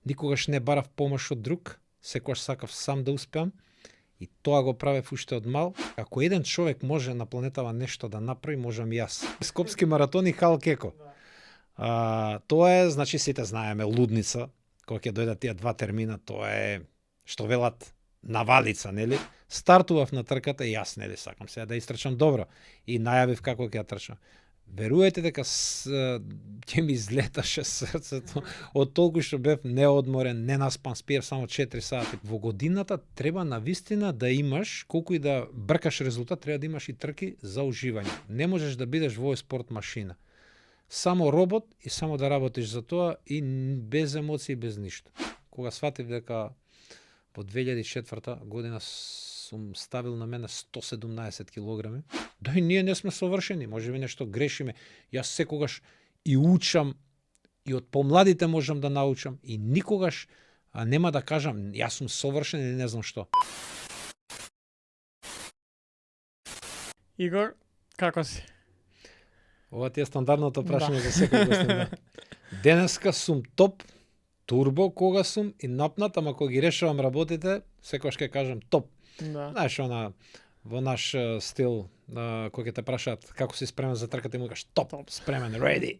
Никогаш не барав помош од друг, секогаш сакав сам да успеам и тоа го правев уште од мал. Ако еден човек може на планетава нешто да направи, можам и јас. Скопски маратон и Хал Кеко. Тоа е, значи сите знаеме, лудница, кога ќе дојдат тие два термина, тоа е, што велат, навалица, нели? Стартував на трката и јас, нели, сакам сега да истрчам добро и најавив како ќе ја трчам. Веруете дека ќе ми излеташе срцето од толку што бев неодморен, ненаспан, спиев само 4 сати. Во годината треба навистина да имаш, колку и да бркаш резултат, треба да имаш и трки за уживање. Не можеш да бидеш во овој спорт машина. Само робот и само да работиш за тоа и без емоции, без ништо. Кога сватив дека во 2004 година сум ставил на мене 117 килограми. Да и ние не сме совршени, може би нешто грешиме. Јас секогаш и учам, и од помладите можам да научам, и никогаш нема да кажам, јас сум совршен или не знам што. Игор, како си? Ова ти е стандардното прашање за секој гостин. Денеска сум топ, турбо кога сум и напнат, ама кога ги решавам работите, секогаш ќе кажам топ. Да. Знаеш, во наш стил, кога ќе те прашаат како си спремен за трката, и му кажеш топ, спремен, ready.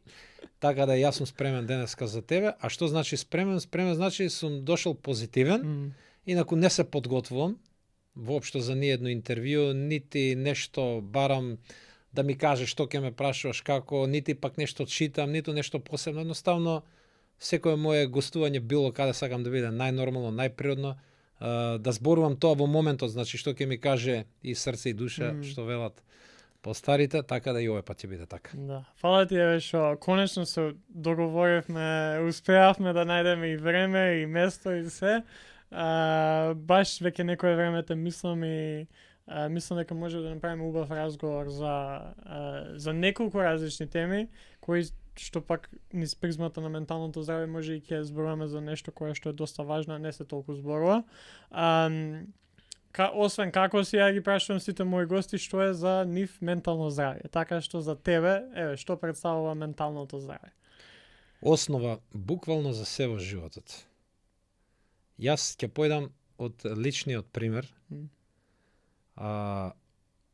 Така да јас сум спремен денеска за тебе. А што значи спремен? Спремен значи сум дошол позитивен, инаку не се подготвувам воопшто за ниедно интервју, нити нешто барам да ми кажеш што ќе ме прашуваш како, нити пак нешто читам, ниту нешто посебно. Едноставно, секое мое гостување било каде сакам да биде најнормално, најприродно, да зборувам тоа во моментот, значи што ќе ми каже и срце и душа, што велат постарите, така да и овој пат ќе биде така. Да. Фала ти е што конечно се договоривме, успеавме да најдеме и време и место и се. Баш веќе некое време те мислам и мислам дека може да направиме убав разговор за неколку различни теми кои што пак низ призмата на менталното здравје може и ќе зборуваме за нешто кое што е доста важно, а не се толку зборува. Освен како си, ја ги прашувам сите мои гости што е за нив ментално здравје. Така што за тебе, еве, што представува менталното здравје? Основа буквално за се во животот. Јас ќе појдам од личниот пример.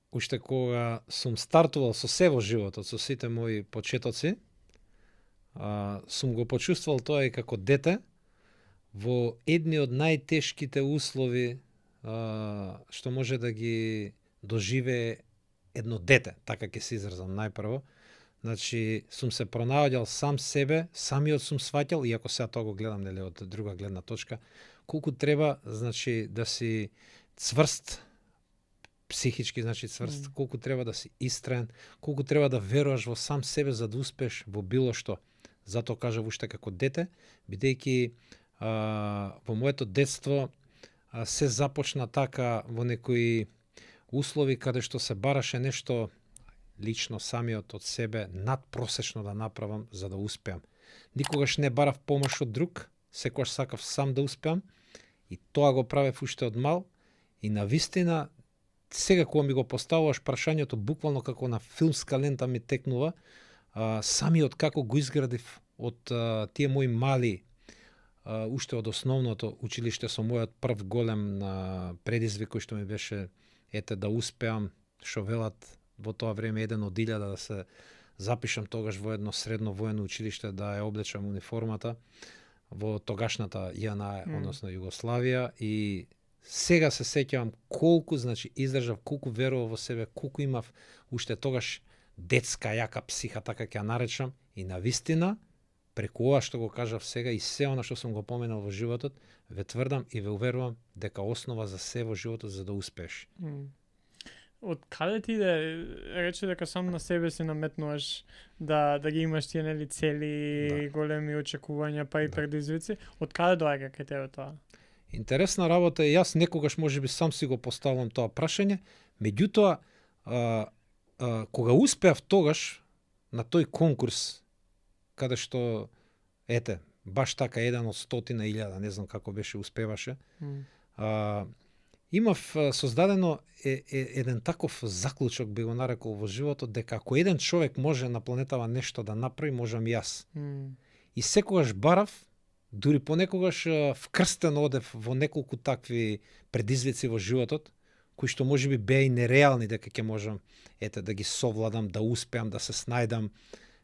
Уште кога сум стартувал со се во животот, со сите мои почетоци, сум го почувствувал тоа и како дете, во едни од најтешките услови што може да ги доживее едно дете, така ќе се изразам најпрво. Значи, сум се пронаоѓал сам себе, самиот сум сваќал, иако сега тоа го гледам нели од друга гледна точка, колку треба, значи, да си цврст, психички, значи цврст, колку треба да си истраен, колку треба да веруваш во сам себе за да успееш во било што. Затоа кажав уште како дете, бидејќи во моето детство се започна така во некои услови каде што се бараше нешто лично самиот од себе надпросечно да направам за да успеам. Никогаш не барав помош од друг, секогаш сакав сам да успеам и тоа го правев уште од мал и навистина сега кога ми го поставуваш прашањето буквално како на филмска лента ми текнува, самиот како го изградив од тие мои мали уште од основното училиште со мојот прв голем предизвик кој што ми беше да успеам, што велат во тоа време 1 од 1000 да се запишам тогаш во едно средно воено училиште да ја облечам униформата во тогашната ЈНА, односно Југославија, и сега се сеќавам колку, значи, издржав, колку верував во себе, колку имав уште тогаш детска јака психа, така ќе ја наречам, и навистина преку ова што го кажав сега и се она што сум го поменал во животот, ве тврдам и ве уверувам дека основа за се во животот за да успееш. Од каде ти да рече дека сам на себе си наметнуваш да ги имаш тие нели цели, големи очекувања па и предизвици, од каде доаѓа кај тебе тоа? Интересна работа е, јас некогаш можеби сам си го поставувам тоа прашање, меѓутоа кога успеав тогаш на тој конкурс каде што баш така 1 од 100.000, не знам како беше успеваше. Имав создадено еден таков заклучок, би го нарекол, во животот, дека ако еден човек може на планетава нешто да направи, можам јас. И секогаш барав дури понекогаш вкрстен одев во неколку такви предизвици во животот, кои што можеби беа и нереални дека ќе можам да ги совладам, да успеам, да се снајдам,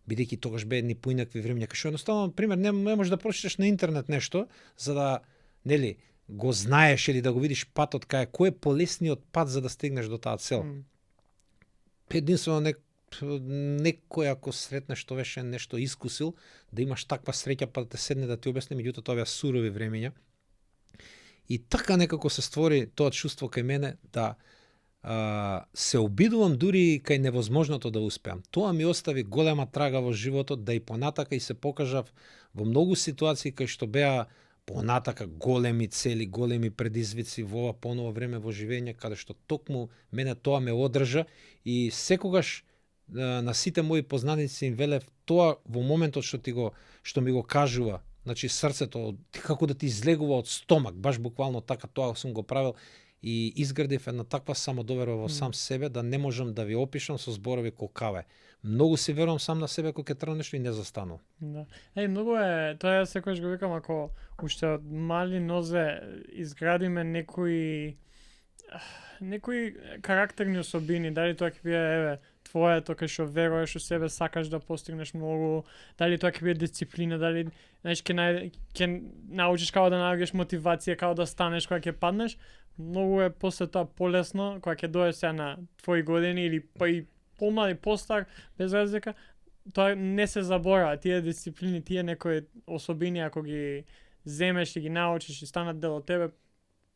бидејќи тогаш беа едни поинакви времиња, кај што едноставно, пример, не можеш да прочиташ на интернет нешто, за да, нели, го знаеш или да го видиш патот кој е полесниот пат за да стигнеш до таа цел. Единствено некој ако сретнеш што беше нешто искусил, да имаш таква среќа па да те седне да ти објасни, меѓутоа тоа беа сурови времиња. И така некако се створи тоа чувство кај мене да се обидувам дури кај невозможното да успеам. Тоа ми остави голема трага во животот, да и понатака и се покажав во многу ситуации кај што беа понатака големи цели, големи предизвици во ова поново време во живење, каде што токму мене тоа ме одржа и секогаш на сите мои познаници им велев тоа во моментот што ми го кажува, значи срцето како да ти излегува од стомак, баш буквално така тоа сум го правил и изградив една таква самодоверба во сам себе да не можам да ви опишам со зборови колкава е. Многу си верувам сам на себе кога ќе тргнам нешто и не застанувам. Да. Многу е, тоа секогаш го викам, ако уште од мали нозе изградиме некои карактерни особини, дали тоа ќе биде твоето кај што веруваш во себе, сакаш да постигнеш многу, дали тоа ќе биде дисциплина, дали знаеш ќе научиш како да наоѓаш мотивација, како да станеш кога ќе паднеш, многу е после тоа полесно кога ќе дојдеш сега на твои години или па и помал и постар, без разлика, тоа не се заборава, тие дисциплини, тие некои особини ако ги земеш и ги научиш и станат дел од тебе,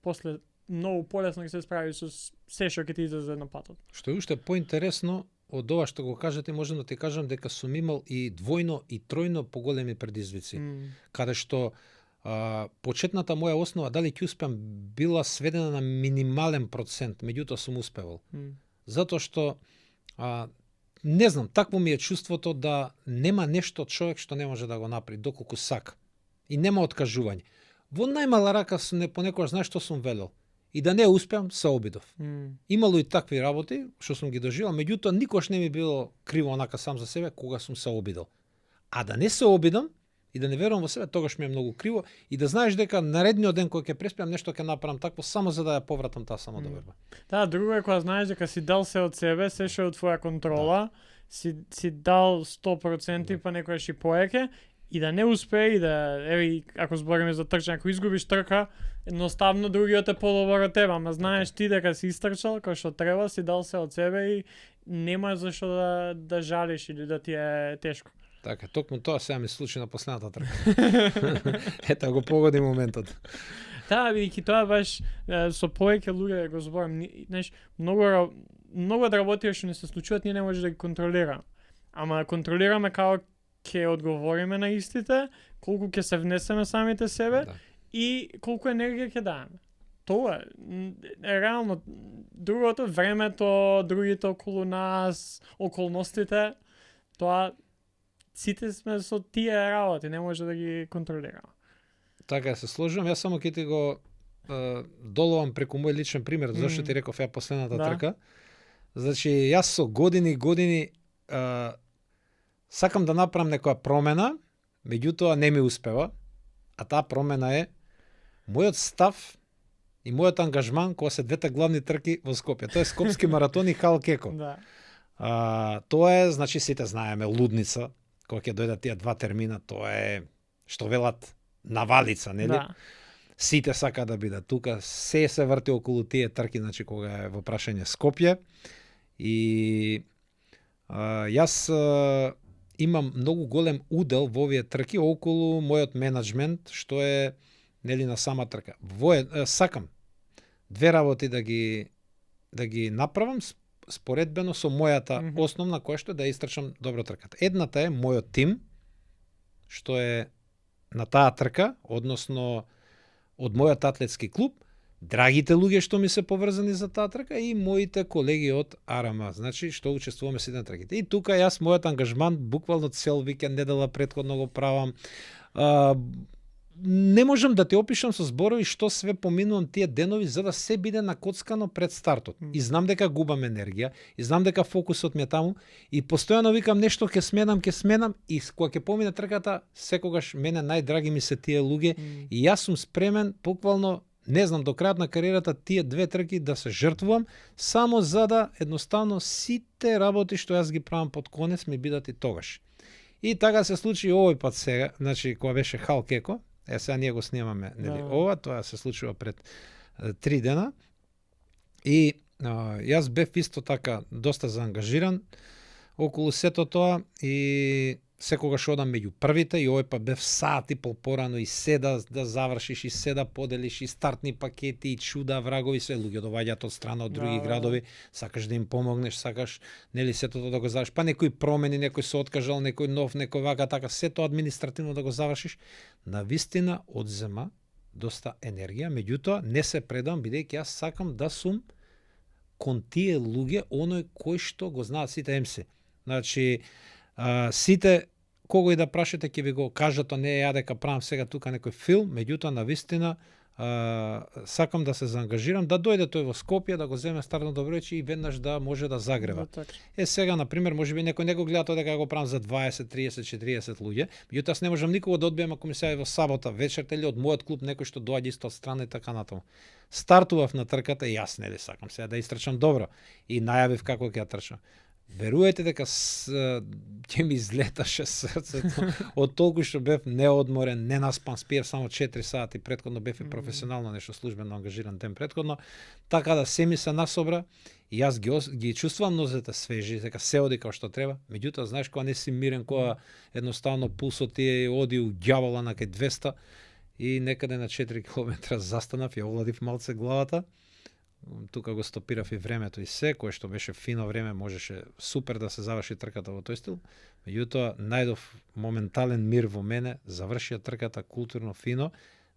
после многу полесно ќе се справиш со се што ќе ти излезе на патот. Што е уште поинтересно од ова што го кажете, можам да ти кажам дека сум имал и двојно и тројно поголеми предизвици, каде што почетната моја основа, дали ќе успеам, била сведена на минимален процент, меѓутоа сум успевал. Затоа што не знам, такво ми е чувството да нема нешто човек што не може да го направи доколку сака. И нема откажување. Во најмала рака понекогаш знаеш што сум велел. И да не успеам, се обидов. Имало и такви работи што сум ги доживал, меѓутоа никош не ми било криво онака сам за себе кога сум се обидел. А да не се обидам и да не верувам во себе, тогаш ми е многу криво и да знаеш дека наредниот ден кога ќе преспиам нешто ќе направам такво само за да ја повратам таа самодоверба. Да, друго е кога знаеш дека си дал се од себе, се што е од твоја контрола, си дал 100%, па некојаш и поеќе, и да не успее и да, ако збориме за трчање, ако изгубиш трка, едноставно другиот е подобар од тебе, ама знаеш ти дека си истрчал кој што треба, си дал се од себе и нема зашто да жалиш или да ти е тешко. Така, токму тоа сега ми случи на последната трка. Ето го погоди моментот. Да, бидејќи тоа баш со повеќе луѓе го зборам, знаеш, многу од работи што не се случуваат, ние не можеме да ги контролираме. Ама контролираме како ќе одговориме на истите, колку ќе се внесеме самите себе и колку енергија ќе дадеме. Тоа е реално другото, времето, другите околу нас, околностите, тоа сите сме со тие работи, не може да ги контролираме. Така се сложувам, јас само ќе ти го доловам преку мој личен пример, зашто ти реков ја последната трка. Значи, јас со години сакам да направам некоја промена, меѓутоа не ми успева, а таа промена е мојот став и мојот ангажман кога се двете главни трки во Скопје. Тоа е Скопски маратон и Халкеко. Тоа е, значи, сите знаеме, лудница, кога ќе дојдат тие два термина, тоа е, што велат, навалица, нели? Сите сака да бидат тука, се врти околу тие трки, значи, кога е во прашање Скопје. И јас имам многу голем удел во овие трки околу мојот менаџмент, што е, нели, на сама трка. Сакам две работи да ги направам споредбено со мојата основна, која што е да истрчам добро трката. Едната е мојот тим, што е на таа трка, односно од мојот атлетски клуб, драгите луѓе што ми се поврзани за таа трка и моите колеги од АРМ, значи што учествуваме сите на трките. И тука јас мојот ангажман буквално цел викенд, недела претходно го правам. не можам да ти опишам со зборови што све поминувам тие денови за да се биде накоцкано пред стартот. И знам дека губам енергија, и знам дека фокусот ми е таму, и постојано викам нешто ќе сменам, и кога ќе помине трката, секогаш мене најдраги ми се тие луѓе, и јас сум спремен, буквално, не знам, до крајот на кариерата тие 2 трки да се жртвувам, само за да едноставно сите работи што јас ги правам под конец ми бидат и тогаш. И така се случи овој пат сега, значи кога беше Халкеко, сега ние го снимаме, нели, ова, тоа се случува пред 3 дена. И јас бев исто така доста заангажиран околу сето тоа и секогаш одам меѓу првите, и овој па бев саат и пол порано и седа да завршиш, и седа поделиш, и стартни пакети, и чуда, врагови, се луѓе доаѓаат од страна од други градови, сакаш да им помогнеш, сакаш нели сето тоа да го завршиш, па некои промени, некој се откажал, некој нов, некој вака така, сето административно да го завршиш, навистина одзема доста енергија, меѓутоа не се предам бидејќи јас сакам да сум кон тие луѓе оној кој што го знаат сите МС. Значи сите кого и да прашате ќе ви го кажат, тоа не е ја дека правам сега тука некој филм, меѓутоа навистина сакам да се заангажирам, да дојде тој во Скопје, да го земе Старно Добровиче и веднаш да може да загрева. Сега, например, можеби некој не го гледа тоа дека го правам за 20, 30, 40 луѓе, меѓутоа аз не можам никого да одбијам ако ми се јави во сабота вечерта или од мојот клуб некој што доаѓа исто од страна и така натаму. Стартував на трката и јас нели сакам сега да истрчам добро и најавив како ќе ја трчам. Веруете дека ќе ми излеташе срцето од толку што бев неодморен, ненаспан, спиев само 4 сати, претходно бев и професионално нешто службено ангажиран ден претходно, така да се ми се насобра и јас ги чувствувам нозете свежи, дека се оди како што треба, меѓутоа знаеш кога не си мирен, кога едноставно пулсот ти оди у ѓавола на кај 200 и некаде на 4 км застанав, ја овладив малце главата. Тука го стопирав и времето и се, кое што беше фино време, можеше супер да се заврши трката во тој стил. Меѓутоа, најдов моментален мир во мене, завршија трката културно фино.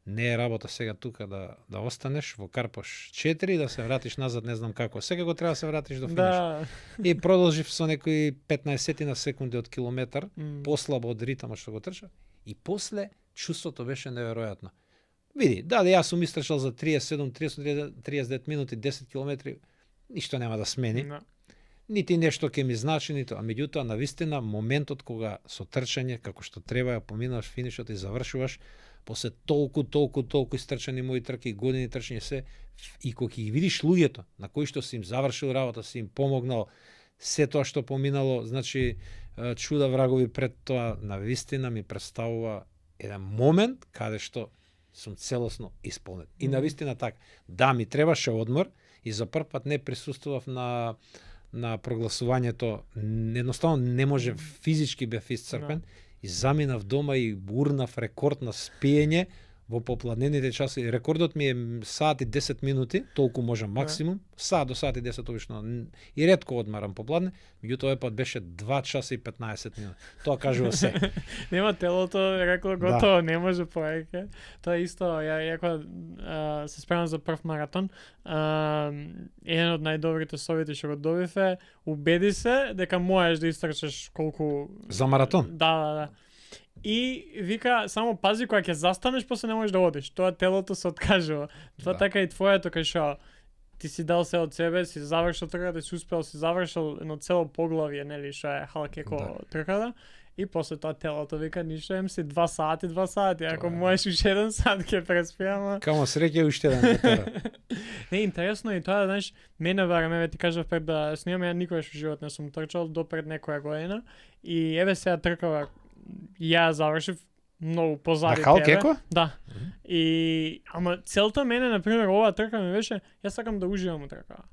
Не е работа сега тука да останеш во Карпош 4 и да се вратиш назад, не знам како. Сега го треба да се вратиш до финиш. И продолжив со некои 15 на секунди од километар, послабо од ритмот што го трча. И после чувството беше неверојатно. Види, јас сум истрчал за 37-39 минути, 10 километри, ништо нема да смени. Нити нешто ќе ми значи, нито, а меѓутоа навистина моментот кога со трчање како што треба ја поминуваш финишот и завршуваш после толку истрчани мои трки, години трчање се, и кога ги видиш луѓето на кои што си им завршил работа, си им помогнал, се тоа што поминало, значи чуда врагови пред тоа, навистина ми представува еден момент каде што сум целосно исполнет. И навистина така. Да, ми требаше одмор и за прв пат не присуствував на прогласувањето. Едноставно не може, физички бев исцрпен и заминав дома и урнав рекорд на спиење во попладнените часови. Рекордот ми е саат и 10 минути, толку можам максимум, саат до саат и 10 обично. И ретко одмарам попладне, меѓутоа овој пат беше 2 часа и 15 минути. Тоа кажува се. Нема телото, рекло готово, не може повеќе. Тоа исто, ја се спремам за прв маратон. Еден од најдобрите совети што го добив е, убеди се дека можеш да истрчаш колку за маратон. Да. И вика, само пази кога ќе застанеш, после не можеш да одиш. Тоа телото се откажува. Тоа така и твоето, кај шо ти си дал се од себе, си завршил трката, си успел, си завршил едно цело поглавје, нели, што е Халкеко трката. И после тоа телото вика, ништо им си 2 сати, ако можеш уште 1 сат ќе преспијам. Камо среќа уште еден. Не, интересно и тоа, знаеш, мене барем, ти кажав пред да снимам, ја никогаш во живот не сум трчал до пред некоја година и еве сега тркава ја завршив многу позади тебе. На Халкеко? Да. И ама целта мене на пример оваа трка ми беше, јас сакам да уживам во трка.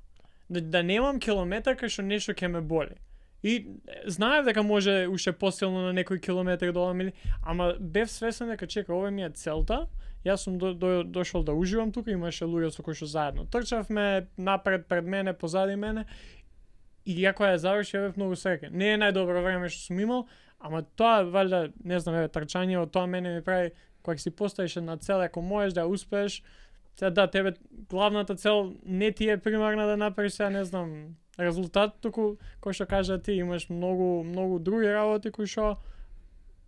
Да немам километар кај што нешто ќе ме боли. И знаев дека може уште посилно на некој километар долам, ама бев свесен дека чека, ова ми е целта. Јас сум дошол да уживам тука, имаше луѓе со кои што заедно трчавме, напред, пред мене, позади мене. И јако ја завршив, бев многу среќен. Не е најдобро време што сум имал, ама тоа валјда, не знам, трчањето, тоа мене ми прави кога си поставиш една цел, ако можеш да успееш, да, тебе главната цел не ти е примарна да направиш сега, не знам, резултат, туку кој што кажа ти, имаш многу други работи кои што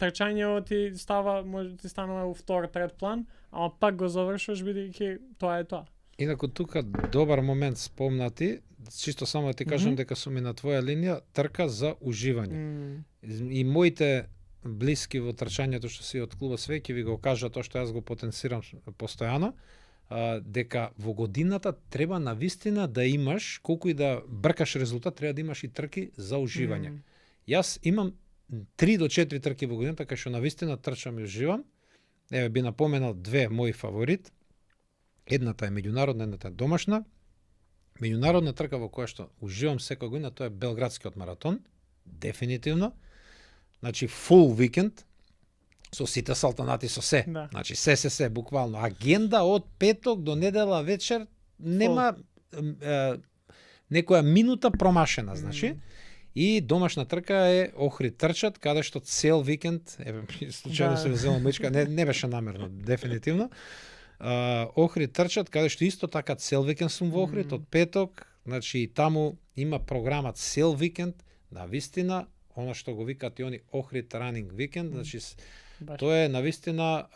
трчањето ти става, може ти станува у втор, трет план, ама пак го завршуваш бидејќи тоа е тоа. Инаку тука добар момент спомнати, чисто само да ти кажам дека сум и на твоја линија, трка за уживање. И моите блиски во трчањето што си од клубот Све ќе ви го кажа тоа што јас го потенцирам постојано, дека во годината треба навистина да имаш, колку и да бркаш резултат, треба да имаш и трки за уживање. Јас имам 3 до 4 трки во годината кај што навистина трчам и уживам. Еве би напоменал две мои фаворит. Едната е меѓународна, едната е домашна. Меѓународна трка во која што уживам секоја година, тоа е Белградскиот маратон, дефинитивно. Значи фул викенд со сите салтанати, со се. Да. Значи се буквално агенда од петок до недела вечер, нема некоја минута промашена, значи. И домашна трка е Охрид трчат, каде што цел викенд, еве случајно се взела мечка, не беше намерно, дефинитивно. Охрид трчат, каде што исто така цел викенд сум во Охрид од петок, значи и таму има програма цел викенд, навистина, она што го викаат и они Охрид ранинг викенд, значи тоа е навистина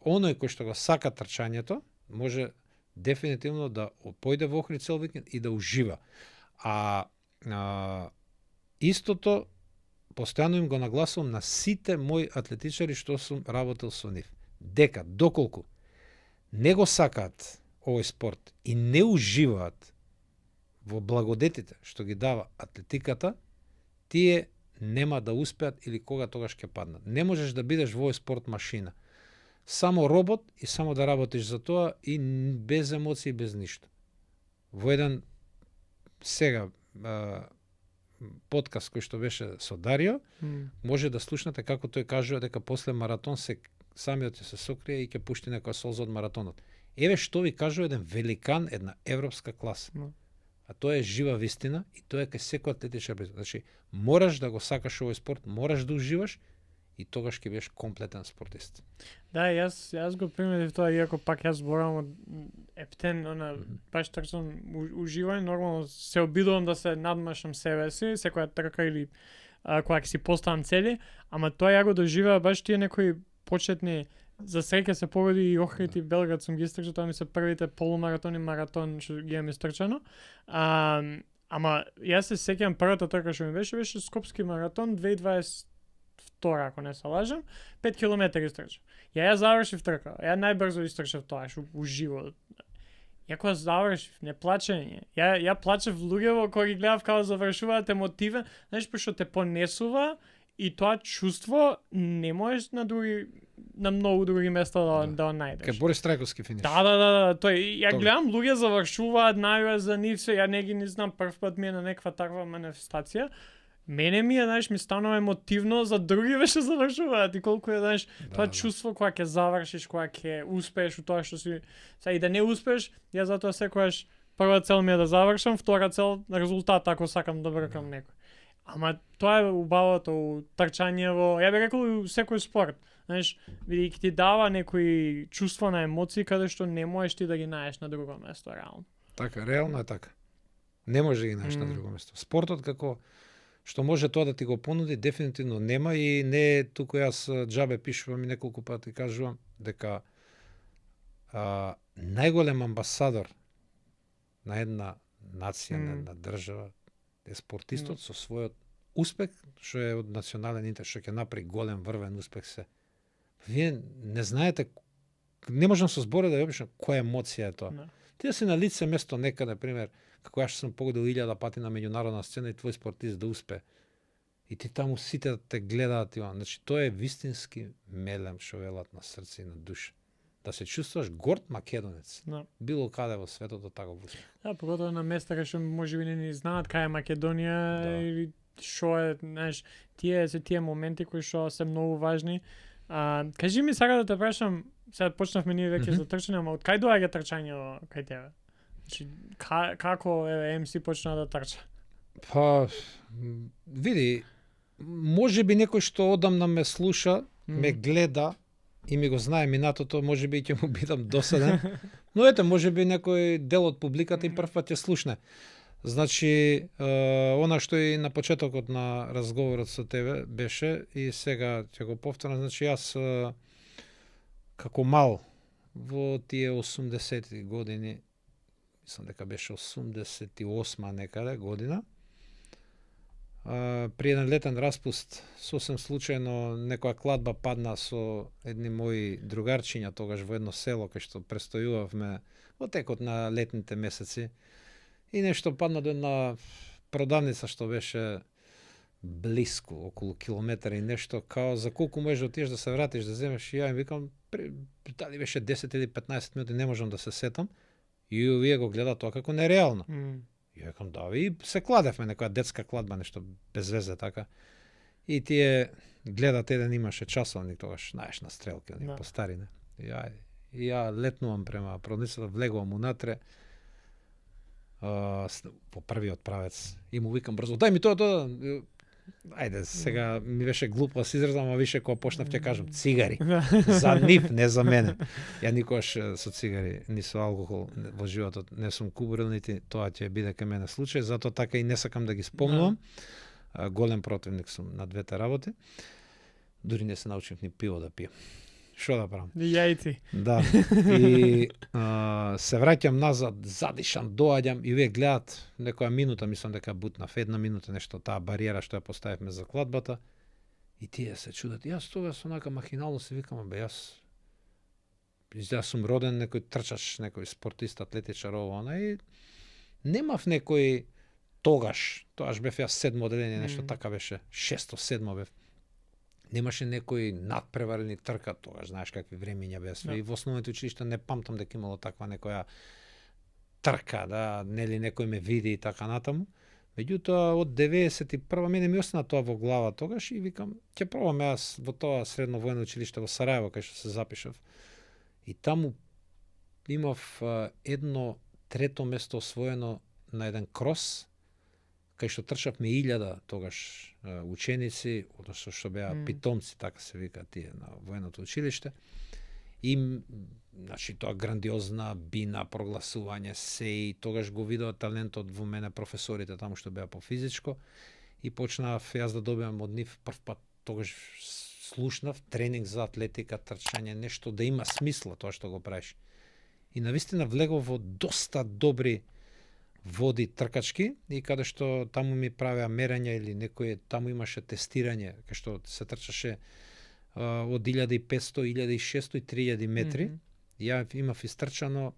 оној кој што го сака трчањето, може дефинитивно да појде во Охрид цел викенд и да ужива. Истото постојано им го нагласувам на сите мои атлетичари што сум работел со нив, дека доколку не го сакаат овој спорт и не уживаат во благодетите што ги дава атлетиката, тие нема да успеат или кога тогаш ќе паднат. Не можеш да бидеш во овој спорт машина. Само робот и само да работиш за тоа и без емоции, без ништо. Во еден сега подкаст кој што беше со Дарио, може да слушнете како тој кажува дека после маратон самиот се сокрие и ќе пушти некоја солза од маратонот. Еве што ви кажува еден великан, една европска класа. А тоа е жива вистина и тоа е кај секој атлетичар. Значи, мораш да го сакаш овој спорт, мораш да уживаш и тогаш ќе бидеш комплетен спортист. Да, јас го приметив тоа, иако пак јас зборам од ептен, баш трчам уживање, нормално се обидувам да се надмашам себе си, секоја трка или кога ќе си поставам цели, ама тоа ја го доживеа баш тие некои почетни. За среќа се погоди и Охрид и Белград сум ги истрчал, тоа ми се првите полумаратон и маратон што ги имам истрчано. Ама јас се сеќавам првата трка што ми беше Скопски маратон 2022, ако не се лажам, 5 километри истрчав. Ја завршив трка, ја најбрзо истрчав тоа што уживо. Ја кога завршив, не плачење. Ја плачев луѓево кога ги гледав како завршуваат емотивен, знаеш, пошто те понесува и тоа чувство не можеш на многу други места да најдеш. Кај Борис Трајковски финиш. Да, тој ја гледам луѓе завршуваат, најува за нив се, ја не знам, прв пат ми е на неква таква манифестација. Мене ми е, знаеш, ми станува емотивно, за други беше завршуваат и колку е, знаеш, тоа чувство кога ќе завршиш, кога ќе успееш у тоа што си, и да не успееш, ја затоа секогаш прва цел ми е да завршам, втора цел резултат ако сакам да бркам некој. Ама тоа е убавото у трчањево, ја би рекол и секој спорт. Знаеш, бидејќи ти дава некои чувства на емоции каде што не можеш ти да ги најдеш на друго место реално. Така, реално е така. Не може да ги најдеш на друго место. Спортот како што може тоа да ти го понуди, дефинитивно нема и не туку јас џабе пишувам и неколку пати кажувам дека најголем амбасадор на една нација, на една држава е спортистот со својот успех, што е од национален интерес, што ќе направи голем врвен успех се. Вие не знаете, не можам со збори да ја опишам која емоција е тоа. Ти да си на лице место некаде, пример, како јас сум погодил 1000 пати на меѓународна сцена и твој спортист да успе. И ти таму сите да те гледаат, значи тоа е вистински мелем што велат на срце и на душа. Да се чувствуваш горд македонец. Било каде во светот до таков успех. Да, поготово на места кај што можеби не знаат кај е Македонија или што е, знаеш, тие моменти кои што се многу важни. Кажи ми сега да те прашам, сега почнавме ние веќе за трчање, ама од кај доаѓа трчањето кај тебе? Значи, како МС почна да трча? Па, види, можеби некој што одамна ме слуша, ме гледа и ми го знае минатото, можеби ќе му бидам досаден. Но ете, можеби некој дел од публиката и прв пат ќе слушне. Значи, она што и на почетокот на разговорот со тебе беше, и сега ќе го повторам, значи јас како мал во тие 80-ти години, мислам дека беше 88-ма некаде година, при еден летен распуст, сосем случајно некоја кладба падна со едни мои другарчиња тогаш во едно село кај што престојувавме во текот на летните месеци, и нешто падна до една продавница што беше блиску, околу километар и нешто, као за колку можеш да отидеш да се вратиш, да земеш, и ја им викам, дали беше 10 или 15 минути, не можам да се сетам, и овие го гледа тоа како нереално. И ја викам, да, и се кладевме, некоја детска кладба, нешто без везе, така. И тие гледат, еден имаше часовник тогаш, знаеш, на стрелки, да. По старине. И ја летнувам према продавницата, влегувам унатре, по првиот правец, и му викам брзо, дај ми тоа. Ајде, сега ми беше глупо да се изразам, а више кога почнав ќе кажам цигари. За нив, не за мене. Ја никогаш со цигари, ни со алкохол во животот не сум курил, нити тоа ќе биде кај мене случај, затоа така и не сакам да ги спомнувам. Голем противник сум на двете работи. Дури не се научив ни пиво да пијам. Што да правам? Ја и ти. Да. И се враќам назад, задишам, доаѓам, и вие гледат некоја минута, мислам дека бутнав, една минута нешто, таа бариера што ја поставивме за кладбата, и тие се чудат. Јас тогаш онака махинално се викам, јас сум роден некој трчач, некој спортист, атлетичар, она, и немав некој тогаш бев јас 7 одделение, нешто така беше, 6-7 бев. Немаше некој надпреварени трка, тогаш знаеш какви времиња беа. И во основните училишта не памтам дека имало таква некоја трка, да, нели некој ме види и така натаму. Меѓутоа од 91-а мене ми остана тоа во глава тогаш, и викам, ќе пробам јас во тоа средно воено училиште во Сараево кај што се запишав. И таму имав едно трето место освоено на еден крос, кај што трчавме 1000 тогаш ученици, одnosno што беа питомци, така се вика тие на военото училиште. И значи тоа грандиозна бина, прогласување се, и тогаш го видоа талентот во мене професорите таму што беа по физичко, и почнав јас да добивам од нив прв пат, тогаш слушнав тренинг за атлетика, трчање, нешто да има смисла тоа што го правиш. И навистина влегов во доста добри води тркачки, и каде што таму ми правеа мерења или некој таму имаше тестирање, кај што се трчаше од 1500, 1600 и 3000 метри. Ја имав истрчано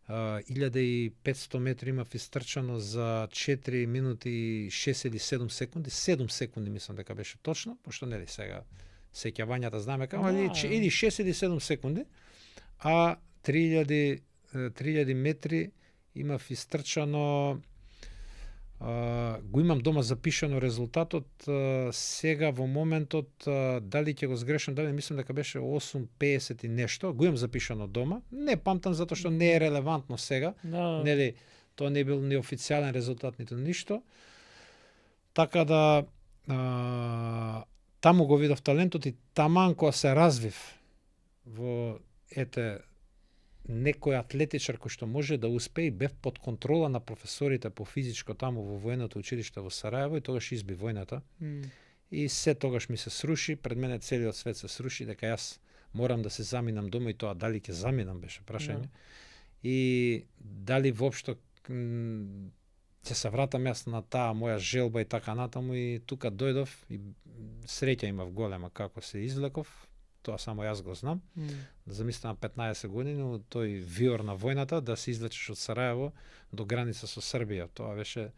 1500 метри, имав истрчано за 4 минути и 6 или 7 секунди. 7 секунди мислам дека беше точно, пошто нели сега сеќавањата знаме како, или 6 или 7 секунди, а 3000 метри имав истрчано, го имам дома запишано резултатот, сега во моментот, дали ќе го сгрешам, дали мислам дека беше 8:50 и нешто, го имам запишано дома, не памтам затоа што не е релевантно сега, нели, тоа не бил ни официјален резултат, ниту ништо, така да таму го видов талентот, и таман кога се развив во некој атлетичар кој што може да успее, бев под контрола на професорите по физичко таму во военото училиште во Сараево, и тогаш изби војната. И се тогаш ми се сруши, пред мене целиот свет се сруши, дека јас морам да се заминам дома, и тоа дали ќе заминам беше прашање. И дали воопшто ќе се вратам јас на таа моја желба и така натаму, и тука дојдов, и среќа имав голема како се извлеков. Тоа само јас го знам. Да замислам на 15 години, но тој виор на војната, да се извлечеш од Сараево до граница со Србија. Тоа беше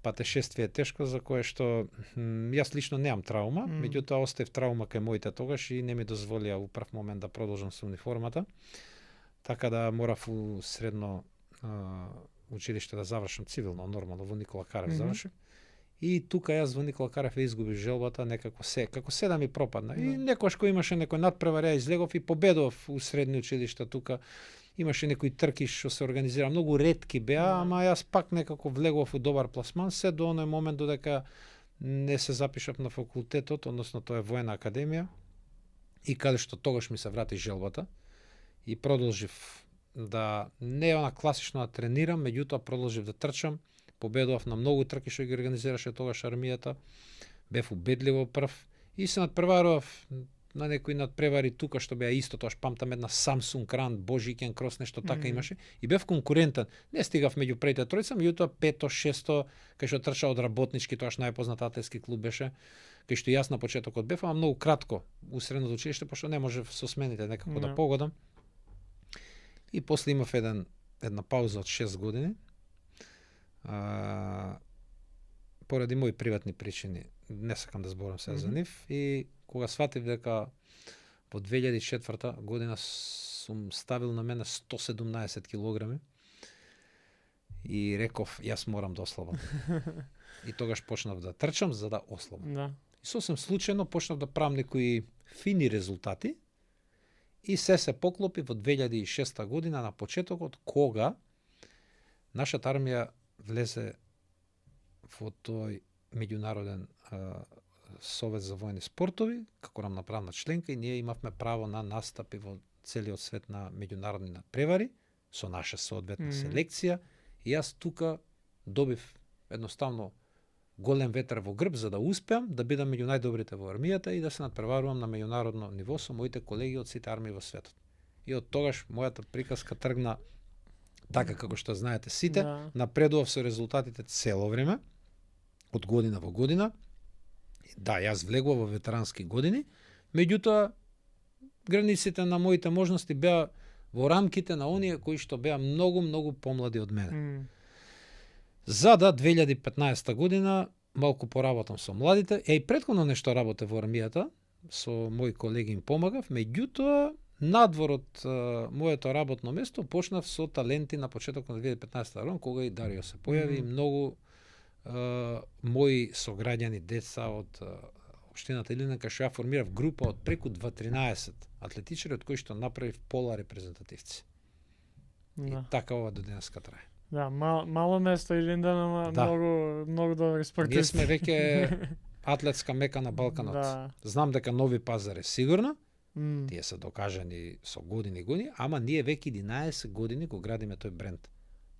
патешествие тешко, за кое што јас лично немам траума, меѓутоа оставив траума кај моите тогаш и не ми дозволија у прв момент да продолжам со униформата. Така да морав у средно училиште да завршам цивилно, нормално, во Никола Карев завршив. И тука јас во Никола Карев изгубив желбата, некако како се да ми пропадна. И некојаш кој имаше некој надпревар, ја излегов и победов у средни училишта тука. Имаше некои трки што се организира, многу ретки беа, ама јас пак некако влегов у добар пласман, се до оној момент додека не се запишав на факултетот, односно тоа е воена академија, и каде што тогаш ми се врати желбата и продолжив да не она класично да тренирам, меѓутоа продолжив да трчам. победував на многу трки што ги организираше тогаш армијата. Бев убедливо прв и се надпреварував на некои надпревари тука што беа исто, тоа памтам една Samsung Run, Божикен Крос, нешто така имаше и бев конкурентен. Не стигав меѓу првите тројца, меѓутоа 5-то, 6-то, кај што трча од Работнички, тоаш најпознат атлетски клуб беше, кај што јас на почетокот бев, ама многу кратко у средното училиште, пошто не можев со смените некако да погодам. И после имав една пауза од 6 години. Поради мои приватни причини, не сакам да зборам сега за нив, и кога сватив дека во 2004 година сум ставил на мене 117 килограми и реков, јас морам да ослабам. И тогаш почнав да трчам за да ослабам. Да. И сосем случајно почнав да правам некои фини резултати и се поклопи во 2006 година на почетокот, кога нашата армија влезе во тој меѓународен Совет за војни спортови, како рамноправна членка, и ние имавме право на настапи во целиот свет на меѓународни надпревари со наша соодветна селекција, и јас тука добив едноставно голем ветер во грб за да успеам да бидам меѓу најдобрите во армијата и да се надпреварувам на меѓународно ниво со моите колеги од сите армии во светот. И од тогаш мојата приказка тргна така како што знаете сите, напредував со резултатите цело време, од година во година. Да, јас влегував во ветерански години, меѓутоа границите на моите можности беа во рамките на оние кои што беа многу помлади од мене. За да 2015 година малку поработам со младите, и претходно нешто работе во армијата, со мои колеги им помагав, меѓутоа надвор од моето работно место почнав со таленти на почетокот на 2015 година, кога и Дарио се појави, и многу мои сограѓани, деца од општината Илинден, кај што ја формирав група од преку 13 атлетичари, од кои што направив пола репрезентативци. И така ова до денеска трае. Да, мало место Илинден, ама многу добри спортисти. Ние сме веќе атлетска мека на Балканот. Да. Знам дека Нови Пазар е сигурно, тие се докажани со години, ама ние веќе 11 години го градиме тој бренд.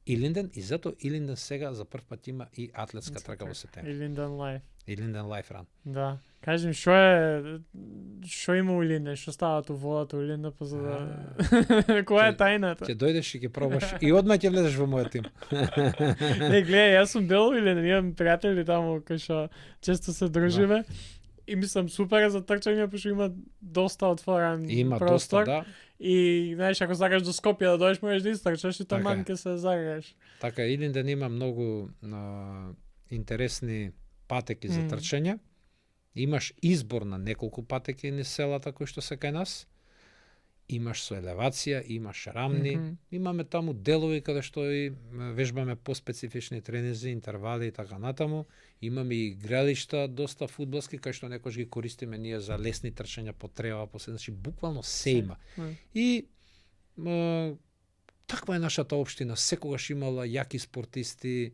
Илинден, и затоа Илинден сега за прв пат има и атлетска трка во септември. Илинден Лайф. Илинден Лайф Ран. Да. Кажем, што има у Илинден, што стават у водата у Илинден, па за да... Која е тајната? Ќе дојдеш и ќе пробаш и одма ќе влезеш во мојот тим. Не, гледај, јас сум бил у Илинден, имам пријатели таму кои што често се дружиме. И мислам супер за трчање, пошто има доста отворен простор. Доста, да. И знаеш, ако сакаш до Скопје да дојдеш, можеш да истрчаш и таман ќе се загреш. Така, Илинден има многу интересни патеки за трчање. Имаш избор на неколку патеки низ селата кои што се кај нас. Имаш со елевација, имаш рамни. Имаме таму делови каде што и вежбаме поспецифични тренинзи, интервали и така натаму. Имаме и игралишта, доста фудбалски, кај што некош ги користиме ние за лесни трчања по трева, значи буквално се има. И таква е нашата општина, секогаш имала јаки спортисти,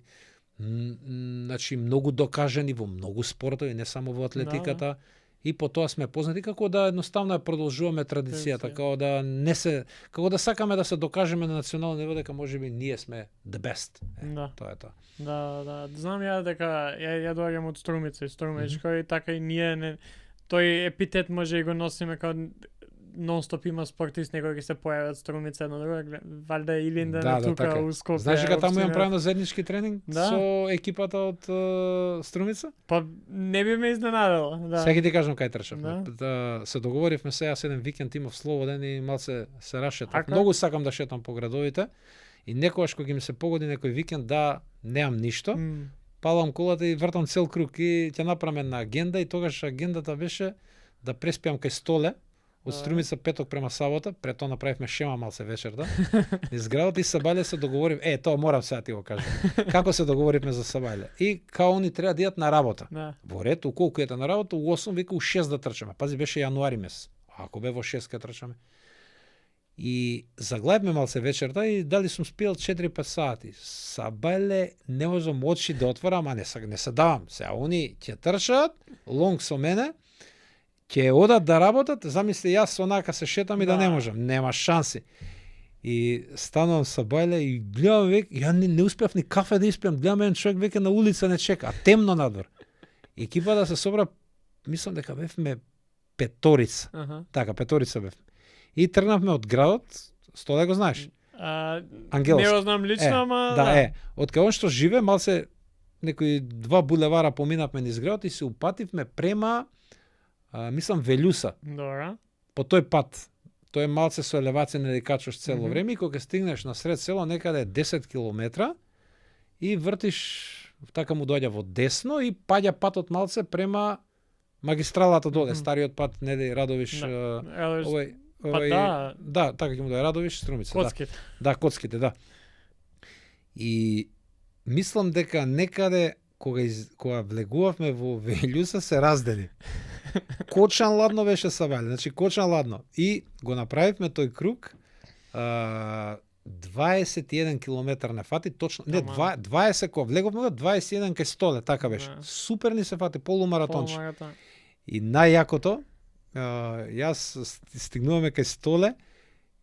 значи многу докажани во многу спортови, не само во атлетиката. И по тоа сме познати, како да едноставно ја продолжуваме традицијата, како да сакаме да се докажеме на национално ниво дека можеби ние сме the best. Тоа е тоа. Да. Знам ја дека ја доаѓам од Струмица, и така и ние тој епитет може и го носиме као нон-стоп има спортист, некои ќе се појават Струмица едно друго, валјда Илинден тука у Скопје. Знаеш дека таму имам правено заеднички тренинг со екипата од Струмица? Па не би ме изненадало, да. Сега ти кажам кај трчавме. Се договоривме сега еден викенд имав слободен и малце се рашетав. Многу сакам да шетам по градовите и некогаш кога ми се погоди некој викенд да немам ништо, палам колата и вртам цел круг и ќе направам една агенда, и тогаш агендата беше да преспиам кај Столе од Струмица петок према сабота, пред тоа направивме шема малце вечерта. Низ градот и Сабајле се договорив, тоа морам сега ти го кажам. Како се договоривме за Сабајле? И као они треба да идат на работа. Во ред, у колку ете на работа, у 8 вика у 6 да трчаме. Пази, беше јануари месец. Ако бе во 6 ке трчаме. И заглавивме малце вечерта и дали сум спиел 4-5 сати. Сабајле не можам очи да отворам, а не се давам. Сега они ќе трчат, лонг со мене, ќе одат да работат, замисли јас онака се шетам и да не можам. Нема шанси. И станувам со бајле и гледам век, ја не успеав ни кафе да испијам, гледам еден човек веќе на улица не чека, а темно надвор. И екипата се собра, мислам дека бевме петорица. Така, петорица бевме. И тргнавме од градот, Столе го знаеш? Ангелски. Не го знам лично, ама да. Од кај он што живе, малце некои 2 булевара поминавме низ градот и се упативме према мислам Велјуса. Добра. По тој пат. Тој е малце со елевација не качуваш цело време и кога стигнеш на сред село некаде 10 километра и вртиш, така му доаѓа во десно и паѓа патот малце према магистралата доле, стариот пат, Неде Радовиш, да, така ќе му доаѓа Радовиш, Струмица. Коцките. Да, Коцките, да. И мислам дека некаде кога влегувавме во Велјуса се раздени. Кочан ладно беше Савајле, значи кочан ладно. И го направивме тој круг, 21 километар не фати, точно, не, 20 кога влеговме, 21 кај Столе, така беше. Супер ни се фати, полумаратонче. И најјакото, јас стигнуваме кај Столе,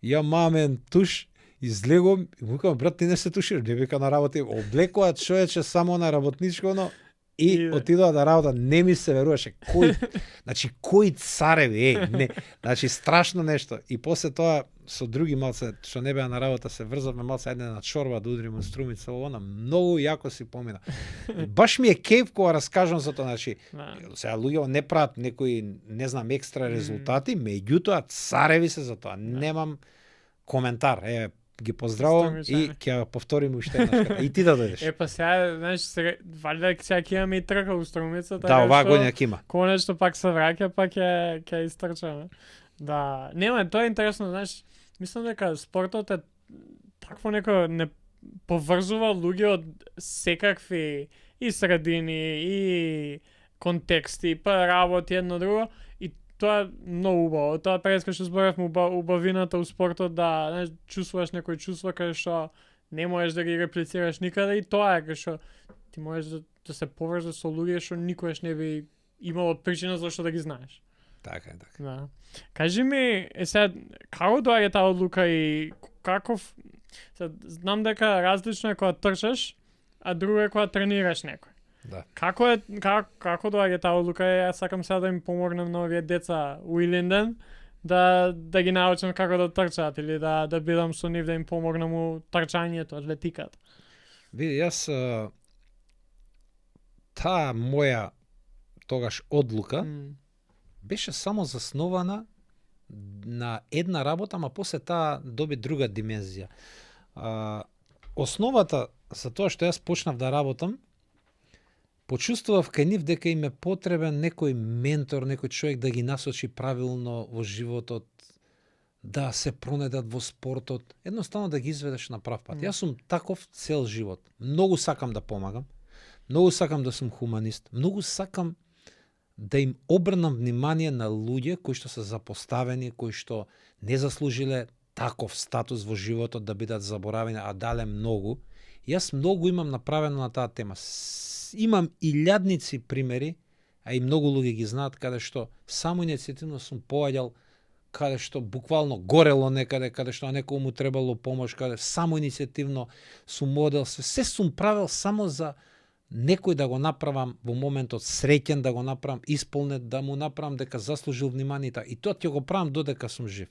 ја мамен туш, излегувам и му викам, брат, ти не се тушираш, не вика на работа, облекува човече само на работничко, но и отидоа да работа, не ми се веруваше. Кој цареви, не. Значи страшно нешто. И после тоа со други малце што не беа на работа се врзавме малце едне на чорба да удриме Струмица, она многу јако си помина. Баш ми е кеф кога раскажам за тоа, значи сега луѓе не прават некои, не знам, екстра резултати, меѓутоа цареви се за тоа. Немам коментар. Ги поздравувам и ќе повторим уште еднаш. И ти да дојдеш. Па сега, знаеш, валјда сега ќе имаме и трка у Струмица, така да, оваа година ќе има. Конечно пак се враќа, па ќе истрчаме. Да, нема, тоа е интересно, знаеш, мислам дека спортот е такво некој не поврзува луѓе од секакви и средини и контексти, па работи едно друго. Тоа е многу убаво. Тоа преска што зборевме убавината у спортот, да, знаеш, чувствуваш некој чувство кај што не можеш да ги реплицираш никаде, и тоа е кај што ти можеш да се поврзаш со луѓе што никогаш не би имало причина зашто да ги знаеш. Така е, така. Да. Кажи ми, сега, како доаѓа таа одлука и каков... Сега, знам дека различно е кога трчаш, а друго е кога тренираш некој. Да. Како доаѓа таа одлука? Јас сакам сега да им помогнам на овие деца у Илинден да ги научам како да трчаат или да бидам со нив да им помогнам у трчањето, атлетиката. Види, јас таа моја тогаш одлука беше само заснована на една работа, ама после таа доби друга димензија. Основата за тоа што јас почнав да работам, почувствував кај нив дека им е потребен некој ментор, некој човек да ги насочи правилно во животот, да се пронедат во спортот, едноставно да ги изведеш на прав пат. Јас сум таков цел живот. Многу сакам да помагам, многу сакам да сум хуманист, многу сакам да им обрнам внимание на луѓе кои што се запоставени, кои што не заслужиле таков статус во животот да бидат заборавени, а дале многу. Јас многу имам направено на таа тема. Имам илјадници примери, а и многу луѓе ги знаат, каде што само иницијативно сум поаѓал, каде што буквално горело некаде, каде што на некој му требало помош, каде само иницијативно сум модел, се сум правил само за некој да го направам во моментот среќен, да го направам исполнет, да му направам дека заслужил вниманието. И тоа ќе го правам додека сум жив.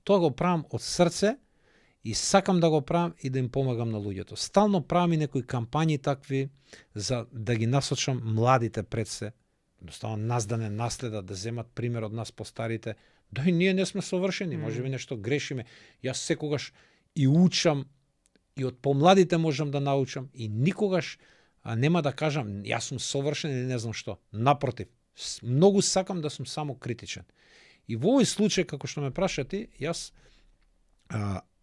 Тоа го правам од срце и сакам да го правам и да им помагам на луѓето. Стално правам и некои кампањи такви за да ги насочам младите пред се. Едноставно нас да не наследат, да земат пример од нас постарите. Да и ние не сме совршени, можеби нешто грешиме. Јас секогаш и учам и од помладите можам да научам и никогаш нема да кажам јас сум совршен или не знам што. Напротив, многу сакам да сум само критичен. И во овој случај, како што ме праша ти, јас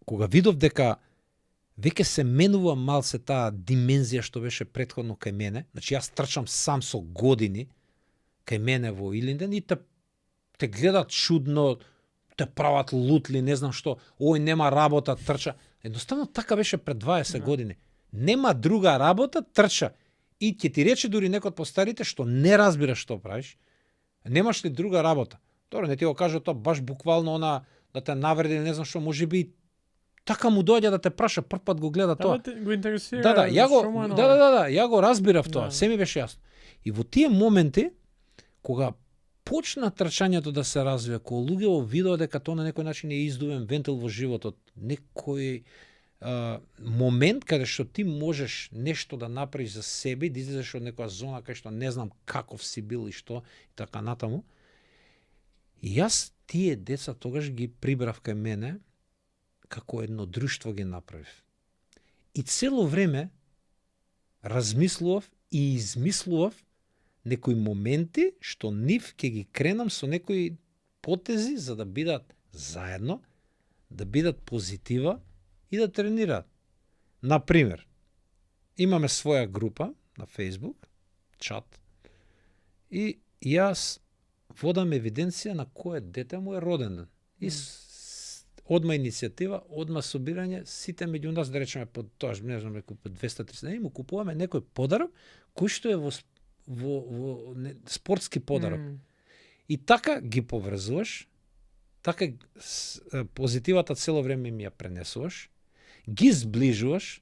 кога видов дека веќе се менува малце таа димензија што беше претходно кај мене, значи јас трчам сам со години кај мене во Илинден и те гледат чудно, те прават лутли, не знам што, ој нема работа, трча. Едноставно така беше пред 20 години. Нема друга работа, трча. И ќе ти рече дури некој од постарите што не разбира што правиш, немаш ли друга работа? Добро, не ти го кажа тоа баш буквално она да те навреди, не знам што, можеби така му доаѓа да те праша, прв пат го гледа тоа. Го интересира. Ја го разбирав тоа, Да. се ми беше јасно. И во тие моменти кога почна трчањето да се развива, кога луѓето видеа дека тоа на некој начин е издувен вентил во животот, некој момент каде што ти можеш нешто да направиш за себе, да излезеш од некоја зона кај што не знам каков си бил и што и така натаму. И јас тие деца тогаш ги прибрав кај мене како едно друштво ги направив. И цело време размислував и измислував некои моменти што нив ќе ги кренам со некои потези за да бидат заедно, да бидат позитива и да тренираат. Например, имаме своја група на Facebook, чат, и јас водам евиденција на кое дете му е роден ден. И одма иницијатива, одма собирање, сите меѓу нас, да речеме, по тоаш, не знам, по 200-300 дни, му купуваме некој подарок, кој што е во спортски подарок. И така ги поврзуваш, така позитивата цело време ми ја пренесуваш, ги зближуваш,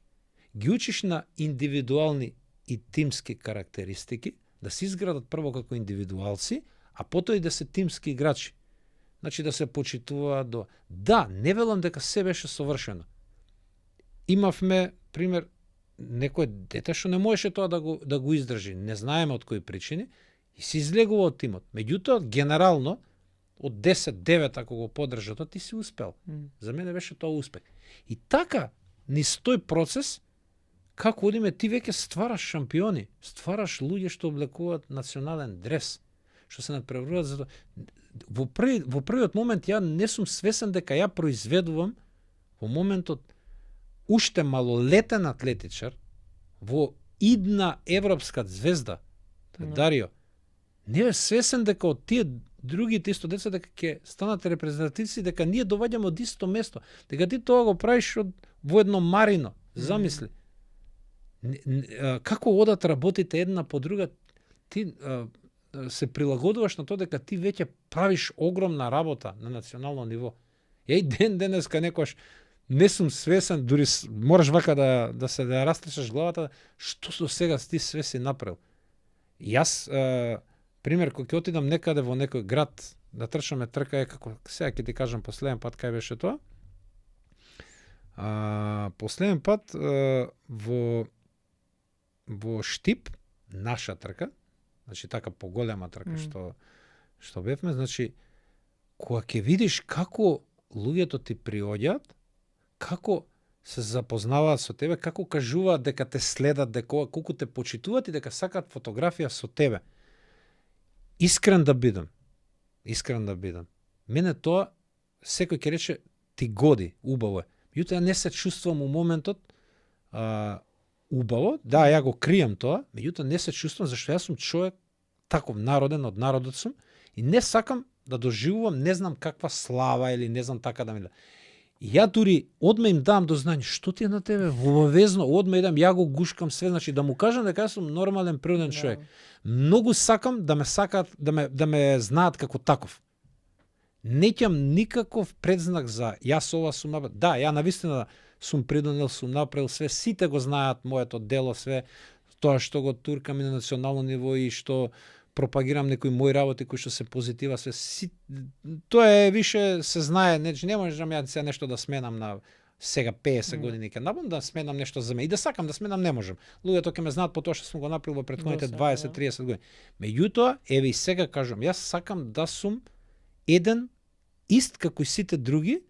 ги учиш на индивидуални и тимски карактеристики, да се изградат прво како индивидуалци, а потоа и да се тимски играчи. Значи да се почитуваат до... Да, не велам дека се беше совршено. Имавме, пример, некој дете што не можеше тоа да го издржи, не знаеме од кои причини, и се излегува од тимот. Меѓутоа, генерално, од 10-9 ако го поддржа тоа, ти си успел. За мене беше тоа успех. И така, низ тој процес, како одиме, ти веќе ствараш шампиони, ствараш луѓе што облекуваат национален дрес, што се надпреваруваат за тоа. Во првиот момент ја не сум свесен дека ја произведувам во моментот уште малолетен атлетичар во идна европска звезда, Дарио. Не е свесен дека од тие другите исто деца дека ќе станат репрезентативци, дека ние доваѓаме од исто место, дека ти тоа го правиш во едно марино. Замисли. Како одат работите една по друга, ти се прилагодуваш на тоа дека ти веќе правиш огромна работа на национално ниво. Ја и денеска некојаш не сум свесен, дури мораш вака да се растресеш главата, што до сега ти све си направил. Јас, пример, кога ќе отидам некаде во некој град да трчаме трка, е како сега ќе ти кажам последен пат кај беше тоа. Последен пат во Штип, наша трка, значи така поголема трка што бевме, значи кога ќе видиш како луѓето ти приоѓаат, како се запознаваат со тебе, како кажуваат дека те следат, дека колку те почитуваат и дека сакаат фотографија со тебе. Искрен да бидам. Мене тоа секој ќе рече ти годи, убаво е. Меѓутоа не се чувствувам у моментот убаво, да, ја го кријам тоа, меѓутоа не се чувствувам зашто јас сум човек таков народен, од народот сум и не сакам да доживувам не знам каква слава или не знам така да ми да. И ја дури одма им дам до знање што ти е на тебе, обавезно, одма идам, ја го гушкам све, значи да му кажам дека јас сум нормален, природен човек. Многу сакам да ме сакаат, да ме знаат како таков. Не ќам никаков предзнак за јас ова сум направил. Да, ја навистина сум придонел, сум направил све, сите го знаат моето дело, све тоа што го туркам и на национално ниво и што пропагирам некои мои работи кои што се позитива, све тоа е више се знае, не можам ја сега нешто да сменам на сега 50 години ќе набам да сменам нешто за мене и да сакам да сменам не можам. Луѓето ќе ме знаат по тоа што сум го направил во претходните 20-30 години. Меѓутоа, еве и сега кажам, јас сакам да сум еден ист како и сите други.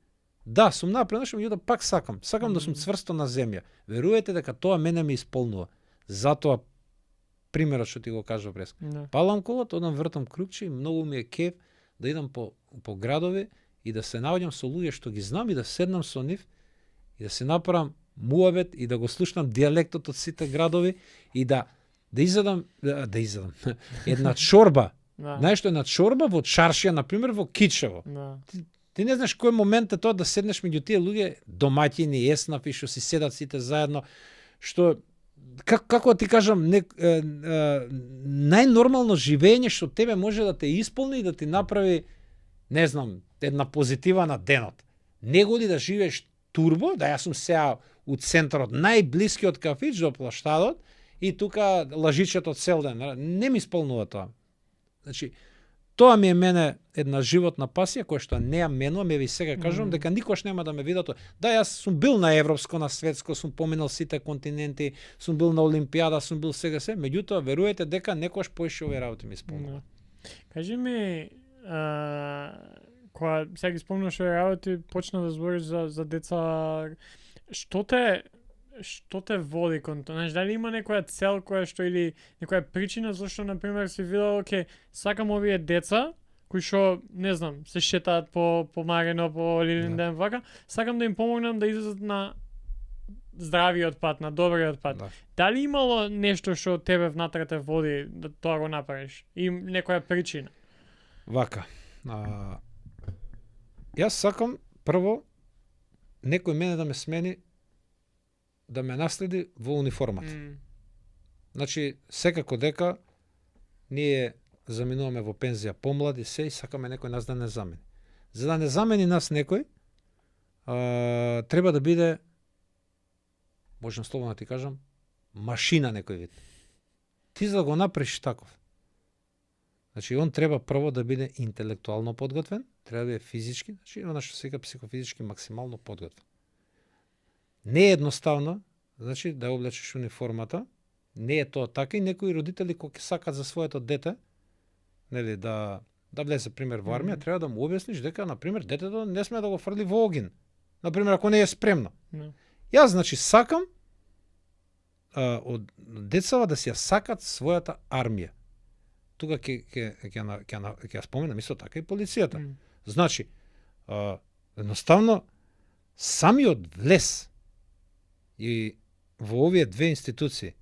Да, сум направил нешто, меѓутоа пак сакам да сум цврсто на земја. Верувате дека тоа мене ме исполнува. Затоа примерот што ти го кажав прес. Палам колата, одам вртам кругче и многу ми е кеф да идам по градови и да се наоѓам со луѓе што ги знам и да седнам со нив и да се направам муавет и да го слушнам дијалектот од сите градови и да изедам една чорба. Знаеш што е една чорба во Чаршија, например, во Кичево. Ти не знаеш кој момент е тоа да седнеш меѓу тие луѓе, домаќини, еснафи, што си седат сите заедно, што како ти кажам, најнормално живење што тебе може да те исполни и да ти направи, не знам, една позитива на денот. Него ли да живееш турбо, да јас сум сега у центарот, најблискиот кафич до плаштадот и тука лажичето цел ден. Не ми исполнува тоа. Значи, тоа ми е мене една животна пасија која што не ја менувам, еве и сега кажувам дека никош нема да ме видат. Да, јас сум бил на европско, на светско, сум поминал сите континенти, сум бил на олимпијада, сум бил сега се, меѓутоа веруете дека некош поише овие работи ми исполнува. Кажи ми, кога сега ги спомнаш овие работи, почна да збориш за деца, што те води кон тоа? Знаеш, дали има некоја цел која што или некоја причина зашто на пример си видел, оке, сакам овие деца кои што, не знам, се шетаат по Марено, по Лилинден, вака, сакам да им помогнам да излезат на здравиот пат, на добриот пат. Да. Дали имало нешто што тебе внатре те води да тоа го направиш? И некоја причина? Вака. Јас сакам прво некој мене да ме смени, да ме наследи во униформата. Значи, секако дека ние заминуваме во пензија помлади се и сакаме некој нас да не замени. За да не замени нас некој, треба да биде, можам слободно да ти кажам, машина некој вид. Ти за да го направиш таков. Значи, он треба прво да биде интелектуално подготвен, треба да биде физички, значи, она што се вика психофизички максимално подготвен. Не е едноставно, значи, да облечеш униформата, не е тоа така и некои родители кои сакат за своето дете, нели, да влезе пример во армија, треба да му објасниш дека на пример детето не сме да го фрли во огин. На пример ако не е спремно. Јас значи сакам од децава да си ја сакат својата армија. Тука ќе споменам исто така и полицијата. Значи, едноставно самиот влез и во овие две институции,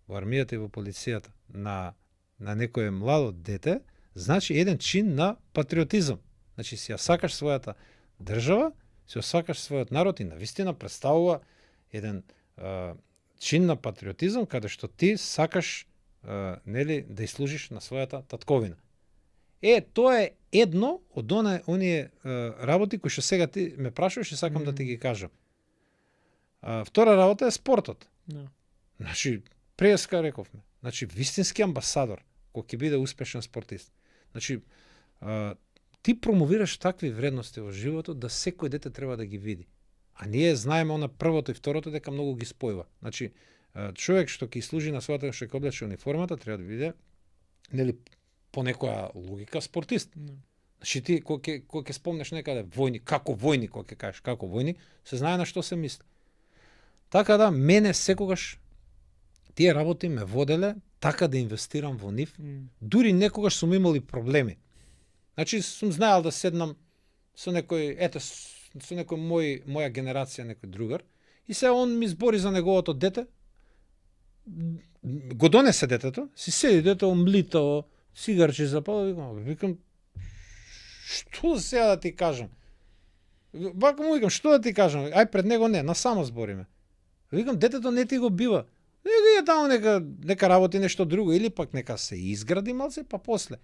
во армијата и во полицијата, на некое младо дете, значи еден чин на патриотизам. Значи си ја сакаш својата држава, си ја сакаш својот народ и навистина представува еден чин на патриотизам каде што ти сакаш нели да служиш на својата татковина. Тоа е едно од оние работи кои што сега ти ме прашуваш и сакам да ти ги кажам. Втора работа е спортот. Значи, преска рековме. Значи, вистински амбасадор, кој ќе биде успешен спортист. Значи, ти промовираш такви вредности во животот да секој дете треба да ги види. А ние знаеме она првото и второто дека многу ги спојува. Значи, човек што ќе служи на својата, што ќе облече униформата, треба да биде, нели, по некоја логика спортист. Значи, ти кој ќе спомнеш некаде војник, како војник, кој ќе кажеш како војник, се знае на што се мисли. Така да, мене секогаш тие работи ме воделе така да инвестирам во нив, дури некогаш сум имал и проблеми. Значи, сум знаел да седнам со некој, со некој моја генерација, некој другар, и се он ми збори за неговото дете, го донесе детето, си седи детето млитаво, сигарче запала, викам, што сега да ти кажам? Вака му викам, што да ти кажам? Ај пред него не, насамо збориме. Викам, детето не ти го бива. Нека ја таму нека работи нешто друго, или пак нека се изгради малце, па после.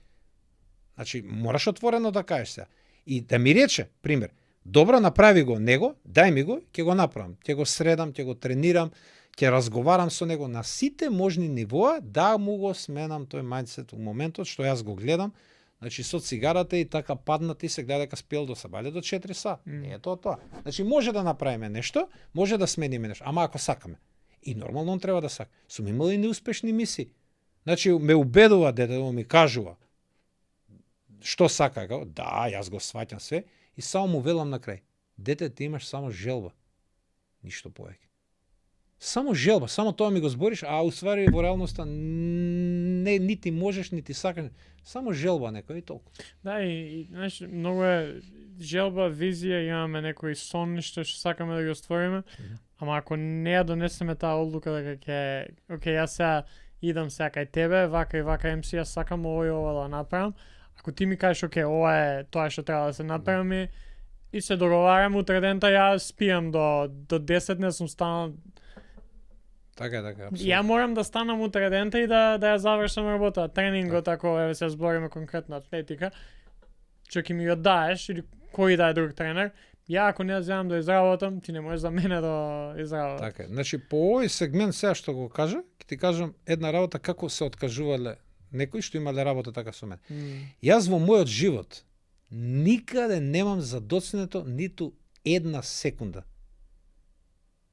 Значи, мораш отворено да кажеш сега. И да ми рече, пример, добро, направи го него, дај ми го, ќе го направам. Ќе го средам, ќе го тренирам, ќе разговарам со него на сите можни нивоа, да му го сменам тој мајндсет у моментот што јас го гледам. Значи, со цигарата и така паднати се гледа дека спиел до сабале до 4 са. Не е тоа. Значи, може да направиме нешто, може да смениме нешто, ама ако сакаме. И нормално он треба да сака. Сум имал и неуспешни мисии. Значи, ме убедува детето, ми кажува што сака. Да, јас го сваќам све и само му велам на крај. Дете, ти имаш само желба. Ништо повеќе. Само желба, само тоа ми го збориш, а уствари во реалноста не нити можеш, нити сакаш. Само желба некој и толку. Да, и знаеш, многу е желба, визија, имаме некој сон што сакаме да ги оствариме, ама ако не ја донесеме таа одлука дека ќе, окей, јас сега идам сега кај тебе, вака и вака МС, јас сакам ово и ова да направам. Ако ти ми кажеш, окей, ова е тоа што треба да се направи, и се договараме утре дента, ја спијам до 10, не сум станал. Така, апсолутно. Ја морам да станам утре дента и да ја завршам работа. Тренингот, ако еве се збориме конкретно атлетика, што ќе ми го даеш или кој да е друг тренер, Ја ако не знам да изработам, ти не можеш за мене да изработам. Така е. Значи по овој сегмент сега што го кажа, ќе ти кажам една работа како се откажувале некои што имале работа така со мене. Јас во мојот живот никаде немам задоцнето ниту една секунда.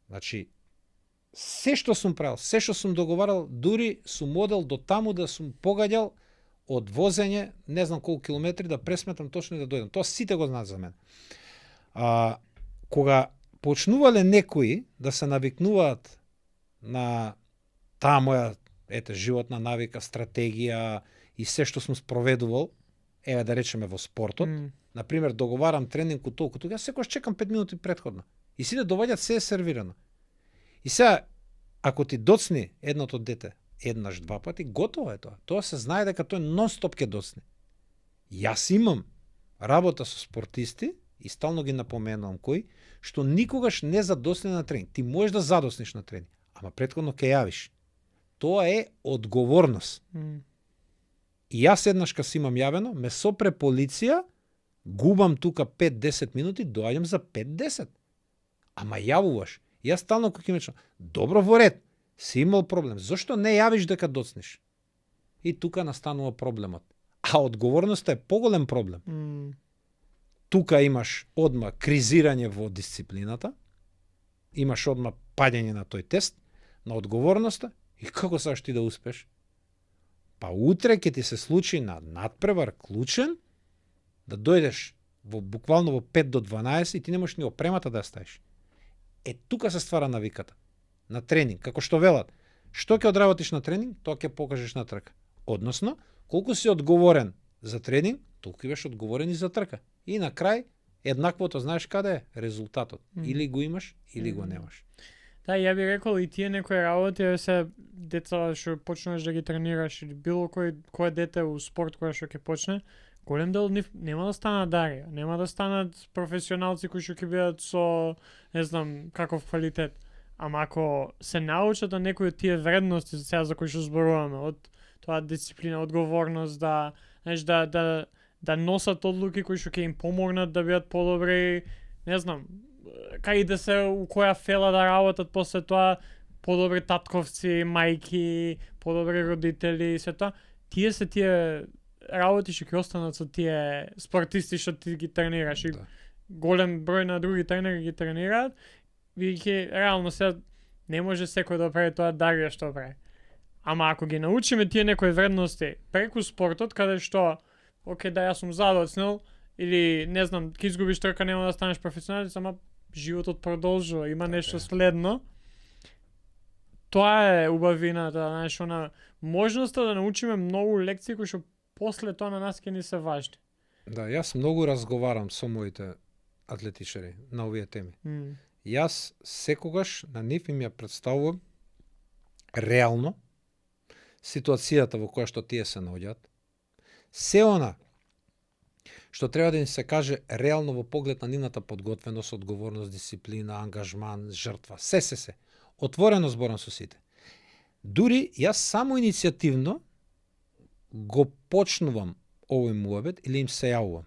Значи се што сум правил, се што сум договарал, дури сум одел до таму да сум погаѓал од возење, не знам колку километри, да пресметам точно и да дојдам. Тоа сите го знаат за мене. Кога почнувале некои да се навикнуваат на таа моја животна навика, стратегија и се што сум спроведувал, еве да речеме во спортот, например договарам тренинг у толку, јас секогаш чекам 5 минути претходно. И сите доваѓаат, се е сервирано. И сега, ако ти доцни едното дете еднаш, два пати, готово е тоа. Тоа се знае дека тој нон-стоп ќе доцне. Јас имам работа со спортисти, и стално ги напоменувам кои, што никогаш не задосне на тренинг. Ти можеш да задоснеш на тренинг, ама претходно ќе јавиш. Тоа е одговорност. И јас еднаш кога си имам јавено, ме сопре полиција, губам тука 5-10 минути, доаѓам за 5-10. Ама јавуваш. Јас стално кога ќе добро во ред, си имал проблем. Зошто не јавиш дека доцнеш? И тука настанува проблемот. А одговорноста е поголем проблем. Тука имаш одма кризирање во дисциплината, имаш одма паѓање на тој тест, на одговорноста, и како саш ти да успеш? Па утре ќе ти се случи на надпревар клучен, да дојдеш буквално во 5 до 12 и ти не можеш ни опремата да ја ставиш. Тука се ствара навиката. На тренинг, како што велат, што ќе одработиш на тренинг, тоа ќе покажеш на трка. Односно, колку си одговорен за тренинг, толку ќе беше одговорен и за трка. И на крај, еднаквото знаеш каде е резултатот. Или го имаш, или го немаш. Да, ја би рекол и тие некои работи, се деца што почнеш да ги тренираш или било кој дете у спорт кој што ќе почне, голем дел од нив нема да станат дарија, нема да станат професионалци кои што ќе бидат со, не знам, каков квалитет. Ама ако се научат на некои од тие вредности сега за кои што зборуваме, од тоа дисциплина, одговорност, да носат одлуки кои што ќе им помогнат да бидат подобри, не знам, кај да се у која фела да работат после тоа, подобри татковци, мајки, подобри родители и се тоа. Тие се тие работи што ќе останат со тие спортисти што ти ги тренираш. И голем број на други тренери ги тренираат, бидејќи реално се не може секој да прави тоа Дарија што прави. Ама ако ги научиме тие некои вредности преку спортот, каде што окей, да, јас сум задоцнел, или, не знам, ке изгубиш трка, нема да станеш професионалец, ама животот продолжува, има нешто следно. Тоа е убавината, знаеш, можноста да научиме многу лекции кои што после тоа на нас ќе ни се важни. Да, јас многу разговарам со моите атлетичари на овие теми. Јас секогаш на нив им ја представувам реално ситуацијата во која што тие се наоѓаат. Се она што треба да им се каже реално во поглед на нивната подготвеност, одговорност, дисциплина, ангажман, жртва, се. Отворено зборам со сите. Дури јас само иницијативно го почнувам овој муабет или им се јавувам.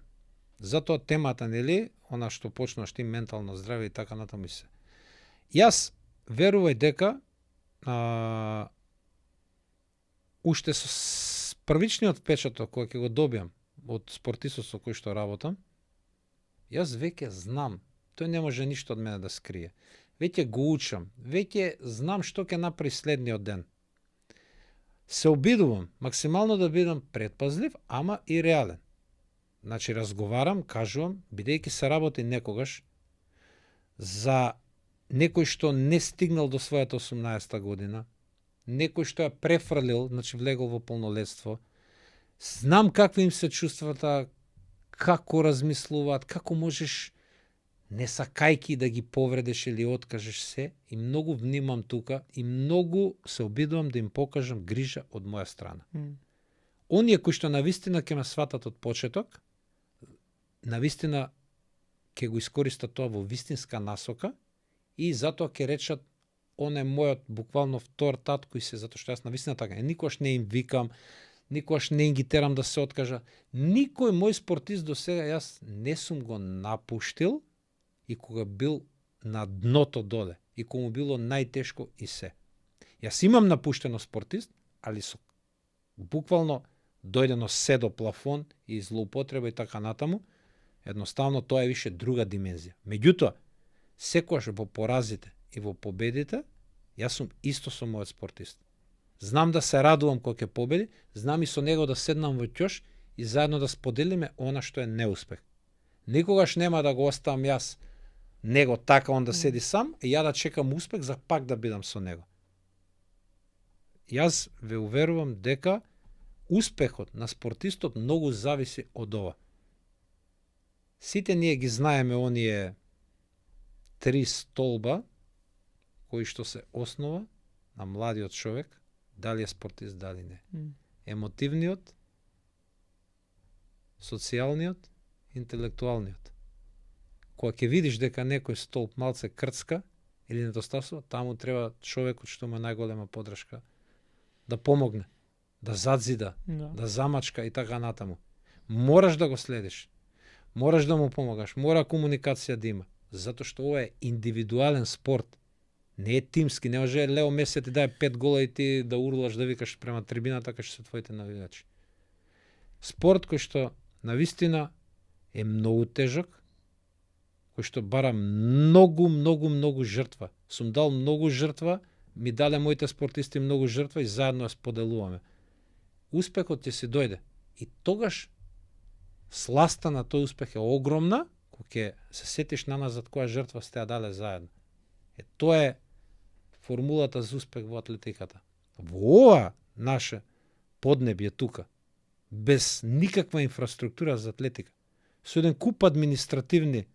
Затоа темата, нели, она што почнуваш ти ментално здраве и така натаму и се. Јас верувај дека уште со првичниот впечаток кој ќе го добиам од спортистот со кој што работам, јас веќе знам, тој не може ништо од мене да скрие. Веќе го учам, веќе знам што ќе направи следниот ден. Се обидувам максимално да бидам предпазлив, ама и реален. Значи разговарам, кажувам, бидејќи се работи некогаш за некој што не стигнал до својата 18-та година, некој што ја префрлил, значи влегол во полнолетство, знам какви им се чувствата, како размислуваат, како можеш не сакајки да ги повредиш или откажеш се, и многу внимам тука и многу се обидувам да им покажам грижа од моја страна. Оние кои што навистина ќе ме сватат од почеток, навистина ќе го искористат тоа во вистинска насока и затоа ќе речат он е мојот буквално втор татко и се, затоа што јас навистина така. Никогаш не им викам, никогаш не им ги терам да се откажа. Никој мој спортист до сега јас не сум го напуштил и кога бил на дното доле и кога му било најтешко и се. Јас имам напуштено спортист, али со буквално дојдено се до плафон и злоупотреба и така натаму, едноставно тоа е више друга димензија. Меѓутоа, секогаш во поразите и во победите, јас сум исто со мојот спортист. Знам да се радувам кога ќе победи, знам и со него да седнам во ќош и заедно да споделиме она што е неуспех. Никогаш нема да го оставам јас него така он да седи сам и ја да чекам успех за пак да бидам со него. Јас ве уверувам дека успехот на спортистот многу зависи од ова. Сите ние ги знаеме оние 3 столба кои што се основа на младиот човек, дали е спортист, дали не. Емотивниот, социјалниот, интелектуалниот. Кога ќе видиш дека некој столб малце крцка или недостасува, таму треба човекот што има најголема подршка да помогне, да задзида, да замачка и така натаму. Мораш да го следиш. Мораш да му помогаш, мора комуникација да има, затоа што ова е индивидуален спорт. Не е тимски, не може Лео Меси ти дае 5 гола и ти да урлаш, да викаш према трибината кај што се твоите навигачи. Спорт кој што навистина е многу тежок, кој што бара многу жртва. Сум дал многу жртва, ми дале моите спортисти многу жртва и заедно ја споделуваме. Успехот ќе се дојде. И тогаш сласта на тој успех е огромна, кога ќе се сетиш на назад која жртва сте ја дале заедно. Тоа е формулата за успех во атлетиката. Во ова наше поднебје тука, без никаква инфраструктура за атлетика, со еден куп административни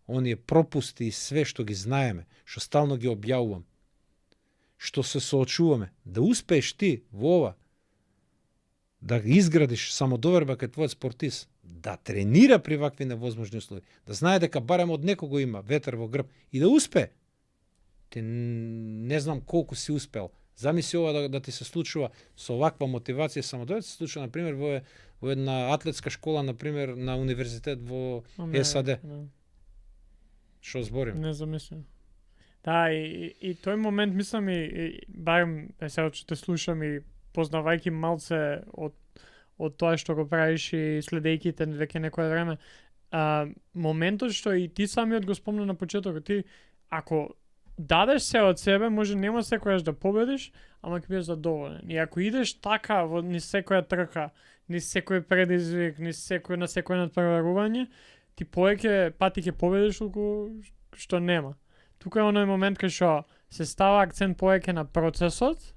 оние пропусти и све што ги знаеме, што стално ги објавувам, што се соочуваме, да успееш ти во ова, да ги изградиш самодоверба кај твојот спортист, да тренира при вакви невозможни услови, да знае дека барем од некого има ветер во грб и да успее. Ти не знам колку си успел. Замисли ова да ти се случува со ваква мотивација самодоверба, се случува на пример во една атлетска школа, на пример на универзитет во САД. Што зборим? Не замислям. Да, и тој момент мислам и барем сега што те слушам и познавајќи малце од тоа што го правиш и следејќи те веќе некое време, моментот што и ти самиот го спомна на почетокот, ти ако дадеш се од себе, може нема секојаш да победиш, ама ќе бидеш задоволен. И ако идеш така во ни секоја трка, ни секој предизвик, ни на секој надпреварување, ти повеќе пати ќе победиш колку што нема. Тука е оној момент кај што се става акцент повеќе на процесот,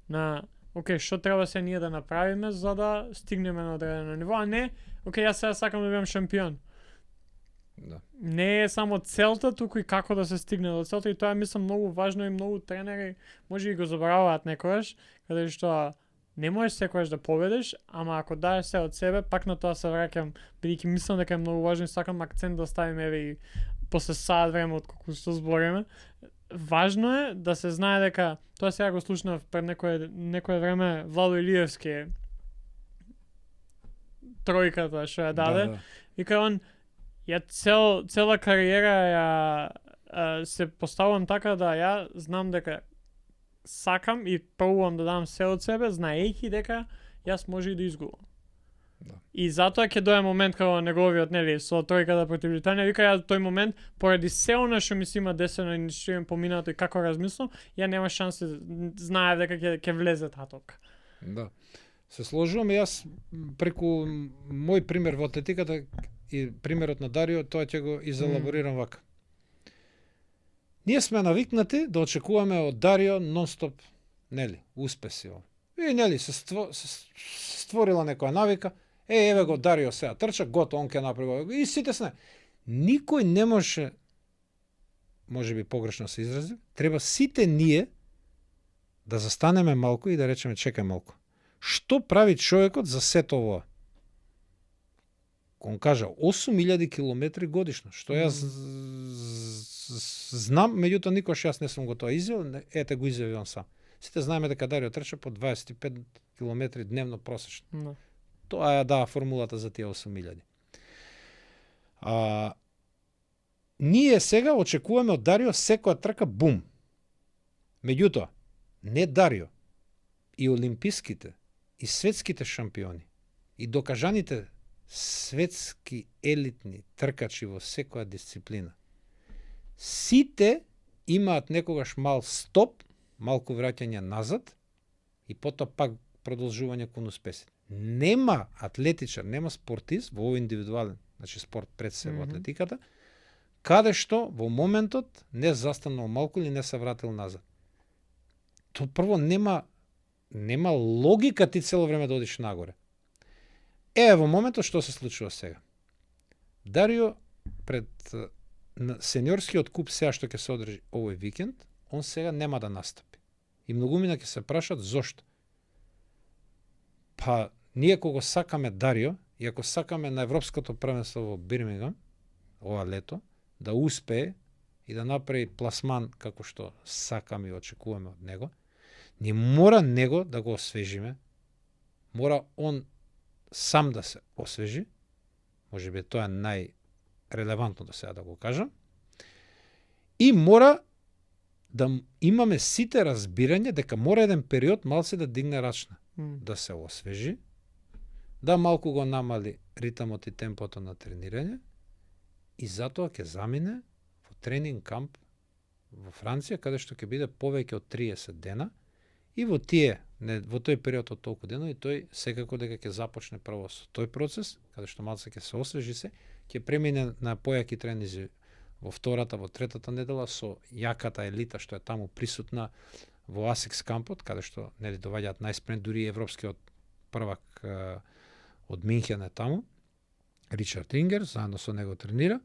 на окей, што треба се ние да направиме за да стигнеме на одредено ниво, а не, окей, јас сега сакам да бидам шампион. Да. Не е само целта, туку и како да се стигне до целта, и тоа мислам многу важно и многу тренери може и го забораваат некојаш, каде што не можеш секојаш да победиш, ама ако даеш се од себе, пак на тоа се враќам, бидејќи мислам дека е многу важно и сакам акцент да ставим еве и после саат време од колку што збориме. Важно е да се знае дека тоа сега го слушнав пред некое време Владо Илиевски тројката што ја даде. Да. Вика он, ја цела кариера ја се поставувам така да ја знам дека сакам и пробувам да дам се од себе, знаејќи дека јас може и да изгубам. Да. И затоа ќе дое момент кога неговиот, нели, со тројката против Британија, вика ја тој момент, поради се она што ми се има десено и што им поминато и како размислам, ја нема шанси, знаев дека ќе влезе таа топка. Да. Се сложувам и јас преку мој пример во атлетиката и примерот на Дарио, тоа ќе го изелаборирам вака. Ние сме навикнати да очекуваме од Дарио нон-стоп, нели, успеси. И нели се створила некоја навика, еве го Дарио сега трча, гото, он ќе направи. И сите сне. Никој не може би погрешно се изрази, треба сите ние да застанеме малку и да речеме чекај малку. Што прави човекот за сето ова? Он кажа 8000 километри годишно, што јас знам, меѓутоа никош јас не сум го тоа изјавил, ете го изјавил сам. Сите знаеме дека Дарио трча по 25 километри дневно просечно. No. Тоа ја дава формулата за тие 8000. ние сега очекуваме од Дарио секоја трка бум. Меѓутоа, не Дарио, и олимписките, и светските шампиони, и докажаните светски елитни тркачи во секоја дисциплина, сите имаат некогаш мал стоп, малку враќање назад и потоа пак продолжување кон успесите. Нема атлетичар, нема спортист во овој индивидуален, значи спорт пред се во атлетиката, каде што во моментот не застанал малку или не се вратил назад. То прво нема логика ти цело време да одиш нагоре. Во моментот што се случува сега. Дарио пред сениорскиот куп сега што ќе се одржи овој викенд, он сега нема да настапи. И многумина ќе се прашат зошто. Па ние кога сакаме Дарио, и ако сакаме на европското првенство во Бирмингам ова лето да успее и да направи пласман како што сакаме и очекуваме од него, ние мора него да го освежиме. Мора он сам да се освежи. Можеби тоа е најрелевантно до сега да го кажам. И мора да имаме сите разбирање дека мора еден период малце да дигне рачна, да се освежи, да малку го намали ритмот и темпото на тренирање и затоа ќе замине во тренинг камп во Франција, каде што ќе биде повеќе од 30 дена и во тој период од толку денови тој секако дека ќе започне прво со тој процес, каде што малце ќе се освежи се, ќе премине на појаки тренинзи во втората, во третата недела со јаката елита што е таму присутна во Асекс кампот, каде што нели доваѓаат најспремни, дури европскиот првак од Минхен е таму, Ричард Ингер, заедно со него тренира.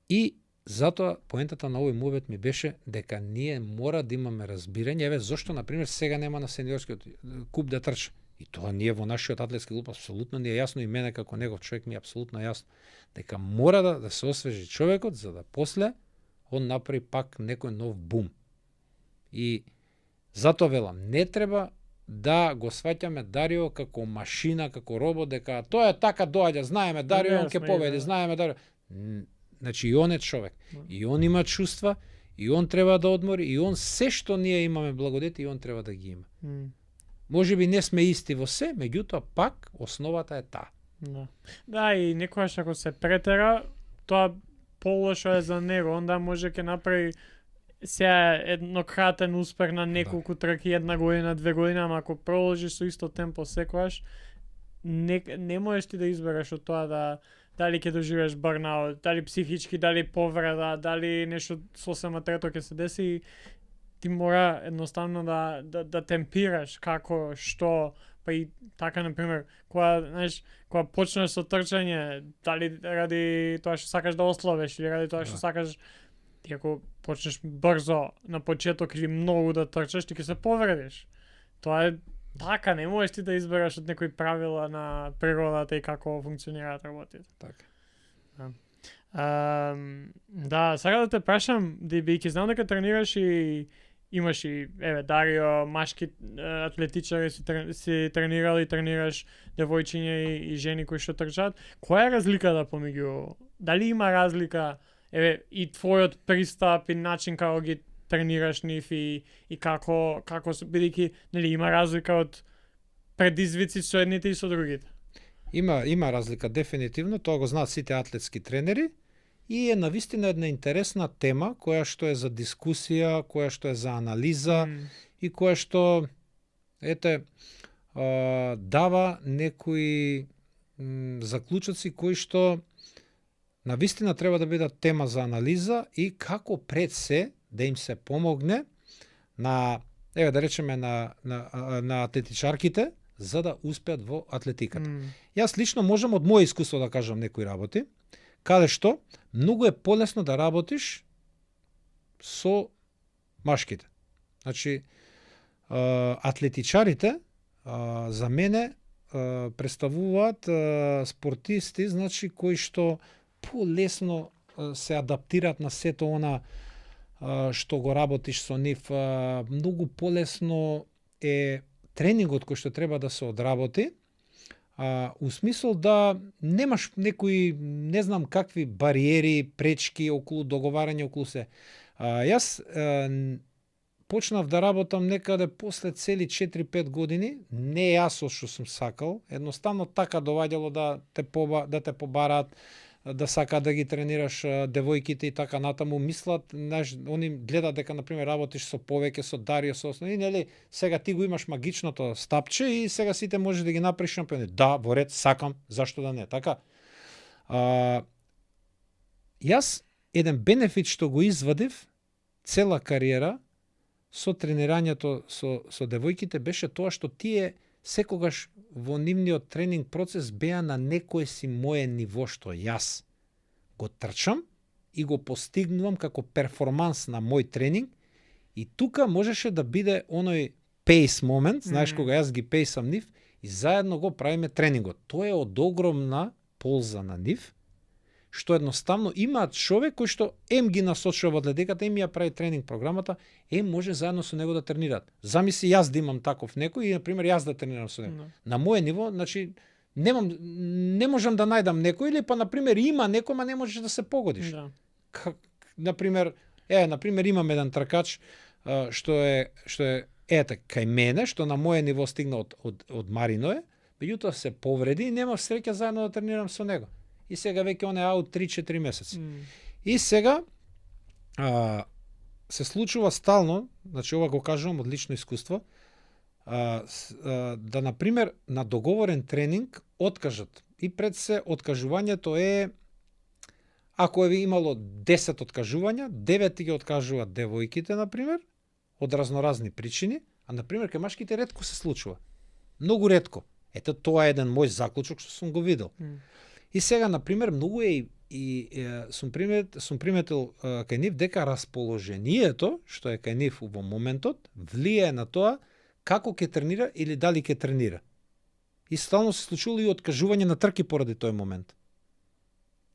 И затоа поентата на овој мувет ми беше дека ние мора да имаме разбирање, зошто на пример сега нема на сениорскиот куп да трча. И тоа ние во нашиот атлетски клуб апсолутно ни е јасно, и мене како негов човек ми е апсолутно јасно дека мора да се освежи човекот за да после он направи пак некој нов бум. И затоа велам, не треба да го сваќаме Дарио како машина, како робот, дека тоа е така доаѓа, знаеме Дарио, он ќе победи, знаеме Дарио. Значи и он е човек, и он има чувства, и он треба да одмори, и он се што ние имаме благодети, и он треба да ги има. Можеби не сме исти во се, меѓутоа пак основата е таа. Да, и некојаш ако се претера, тоа полошо е за него, онда може ќе направи сега еднократен успех на неколку трки, 1 година, 2 години, ама ако продолжиш со исто темпо секогаш, не можеш ти да избереш од тоа дали ќе доживееш бърнаут, дали психички, дали повреда, дали нешто сосема трето ќе се деси. Ти мора едноставно да темпираш како, што, па и така, например, кога почнеш со трчање, дали ради тоа што сакаш да ослабеш или ради тоа што сакаш, ти ако почнеш брзо на почеток или многу да трчаш, ти ќе се повредиш. Тоа е така, не можеш ти да избереш од некои правила на природата и како функционираат работите. Така. Да, сега да те прашам, бидејќи знам дека тренираш и имаш и Дарио, машки атлетичари си тренирал и тренираш девојчиња и жени кои што трчаат. Која е разликата помеѓу, дали има разлика и твојот пристап и начин како ги тренираш нив и како бидејќи нели има разлика од предизвици со едните и со другите? Има разлика дефинитивно, тоа го знаат сите атлетски тренери и е навистина една интересна тема која што е за дискусија, која што е за анализа и која што дава некои заклучоци кои што навистина треба да бидат тема за анализа и како пред се да им се помогне на да речеме на атлетичарките за да успеат во атлетиката. Јас лично можам од моје искуство да кажам некои работи, каде што многу е полесно да работиш со машките. Значи, атлетичарите за мене представуваат спортисти, значи кои што полесно се адаптираат на сето она што го работиш со нив, многу полесно е тренингот кој што треба да се одработи, у смисол да немаш некои, не знам какви бариери, пречки околу договарање околу се. Јас почнав да работам некаде после цели 4-5 години, не јас што сум сакал, едноставно така доваѓало да те побараат, да сакаат да ги тренираш девојките и така натаму, мислат, знаеш, они гледаат дека на пример работиш со повеќе, со Дарио, со основни, нели, сега ти го имаш магичното стапче и сега сите можеш да ги направиш шампиони. Да, во ред, сакам, зашто да не, така? Јас еден бенефит што го извадив цела кариера со тренирањето со девојките беше тоа што тие секогаш во нивниот тренинг процес беа на некое си мое ниво што јас го трчам и го постигнувам како перформанс на мој тренинг, и тука можеше да биде оној пейс момент, знаеш, кога јас ги пейсам нив и заедно го правиме тренингот. Тоа е од огромна полза на нив, што едноставно имаат човек кој што ги насочува од ледеката, ја прави тренинг програмата, може заедно со него да тренираат. Замисли јас да имам таков некој и на пример јас да тренирам со него. На моје ниво, значи не можам да најдам некој, или па на пример има некој, ма не можеш да се погодиш. Да. На пример имам еден тркач што е кај мене, што на моје ниво стигна од Мариное, меѓутоа се повреди и нема среќа заедно да тренирам со него. И сега веќе он е аут 3-4 месеци. И сега се случува стално, значи ова го кажувам од лично искуство, да на пример на договорен тренинг откажат. И пред се откажувањето е, ако е имало 10 откажувања, 9 ги откажуваат девојките на пример, од разноразни причини, а на пример кај машките ретко се случува. Многу ретко. Ето тоа е еден мој заклучок што сум го видел. И сега, например, многу сум приметил кај нив дека расположението, што е кај нив во моментот, влијае на тоа како ќе тренира или дали ќе тренира. И стално се случило и откажување на трки поради тој момент.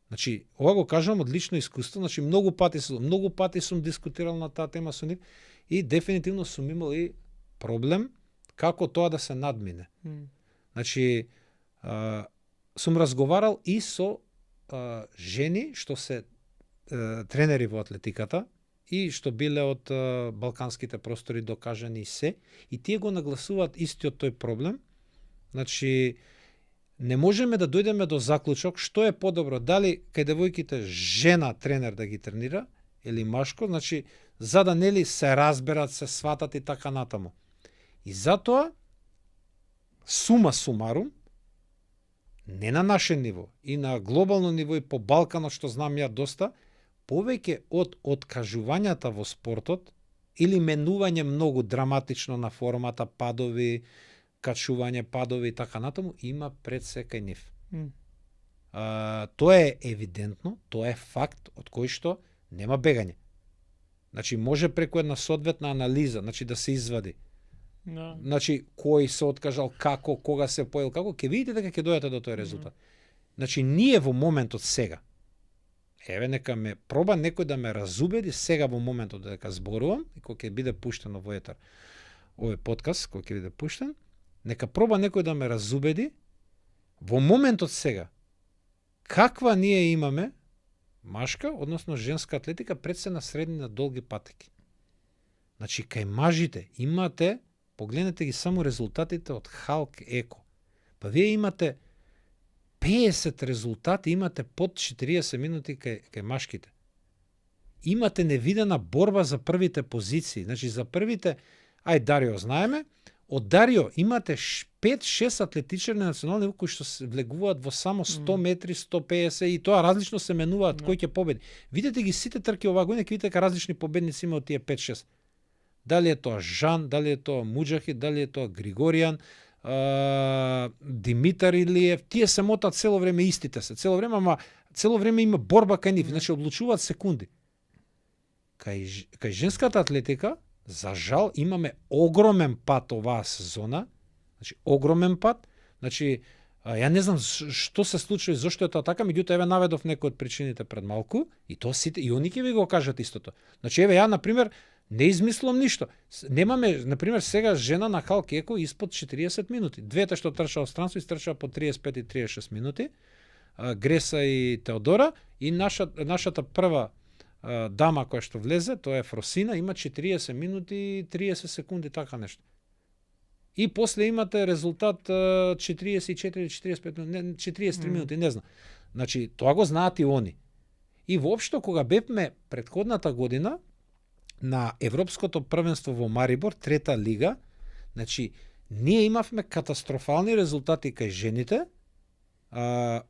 Значи, ова го кажам од лично искуство, значи многу пати сум дискутирал на таа тема со нив и дефинитивно сум имал и проблем како тоа да се надмине. Значи, сум разговарал и со жени што се тренери во атлетиката и што биле од балканските простори докажани и се, и тие го нагласуваат истиот тој проблем. Значи, не можеме да дојдеме до заклучок што е подобро, дали кај девојките жена тренер да ги тренира или машко, значи за да нели се разберат, се сватат и така натаму. И затоа сума сумарум, не на наше ниво, и на глобално ниво и по Балканот, што знам ја доста, повеќе од откажувањата во спортот или менување многу драматично на формата, падови, качување, падови и така натаму, има пред се кај нив. Тоа е евидентно, тоа е факт од кој што нема бегање. Значи, може преку една соодветна анализа, значи да се извади. No. Значи, кој се откажал, како, кога се поел, како, ќе видите дека ќе дојдете до тој резултат. Значи, ние во моментот сега, нека ме проба некој да ме разубеди сега во моментот дека зборувам, и кога ќе биде пуштено во етер овој подкаст, кога ќе биде пуштен, нека проба некој да ме разубеди во моментот сега каква ние имаме машка, односно женска атлетика пред се на средни на долги патеки. Значи, кај мажите имате, погледнете ги само резултатите од Халк Еко. Па вие имате 50 резултати, имате под 40 минути кај машките. Имате невидена борба за првите позиции. Значи, за првите, Дарио знаеме, од Дарио имате 5-6 атлетичари на национални ниво кои што се влегуваат во само 100 метри, 150 и тоа различно се менуваат кој ќе победи. Видете ги сите трки оваа година, ќе видите дека различни победници има од тие 5-6. Дали е тоа Жан, дали е тоа Муџахид, дали е тоа Григоријан, Димитар Илиев, тие се мотат цело време истите се. Цело време има борба кај нив, значи одлучуваат секунди. Кај женската атлетика, за жал, имаме огромен пат оваа сезона, значи огромен пат, значи ја не знам што се случува и зошто е тоа така, меѓутоа еве наведов некои од причините пред малку, и тоа сите, и они ќе ви го кажат истото. Значи еве ја, например, Не измислувам ништо. Немаме, например, сега жена на Халк Еко испод 40 минути. Двете што трчаа од странство изтрчаа по 35 и 36 минути. Греса и Теодора, и нашата прва дама која што влезе, тоа е Фросина, има 40 минути и 30 секунди, така нешто. И после имате резултат 44 45 минути, 43 минути, не знам. Значи, тоа го знаат и они. И воопшто кога бевме претходната година на Европското првенство во Марибор, трета лига, значи ние имавме катастрофални резултати кај жените,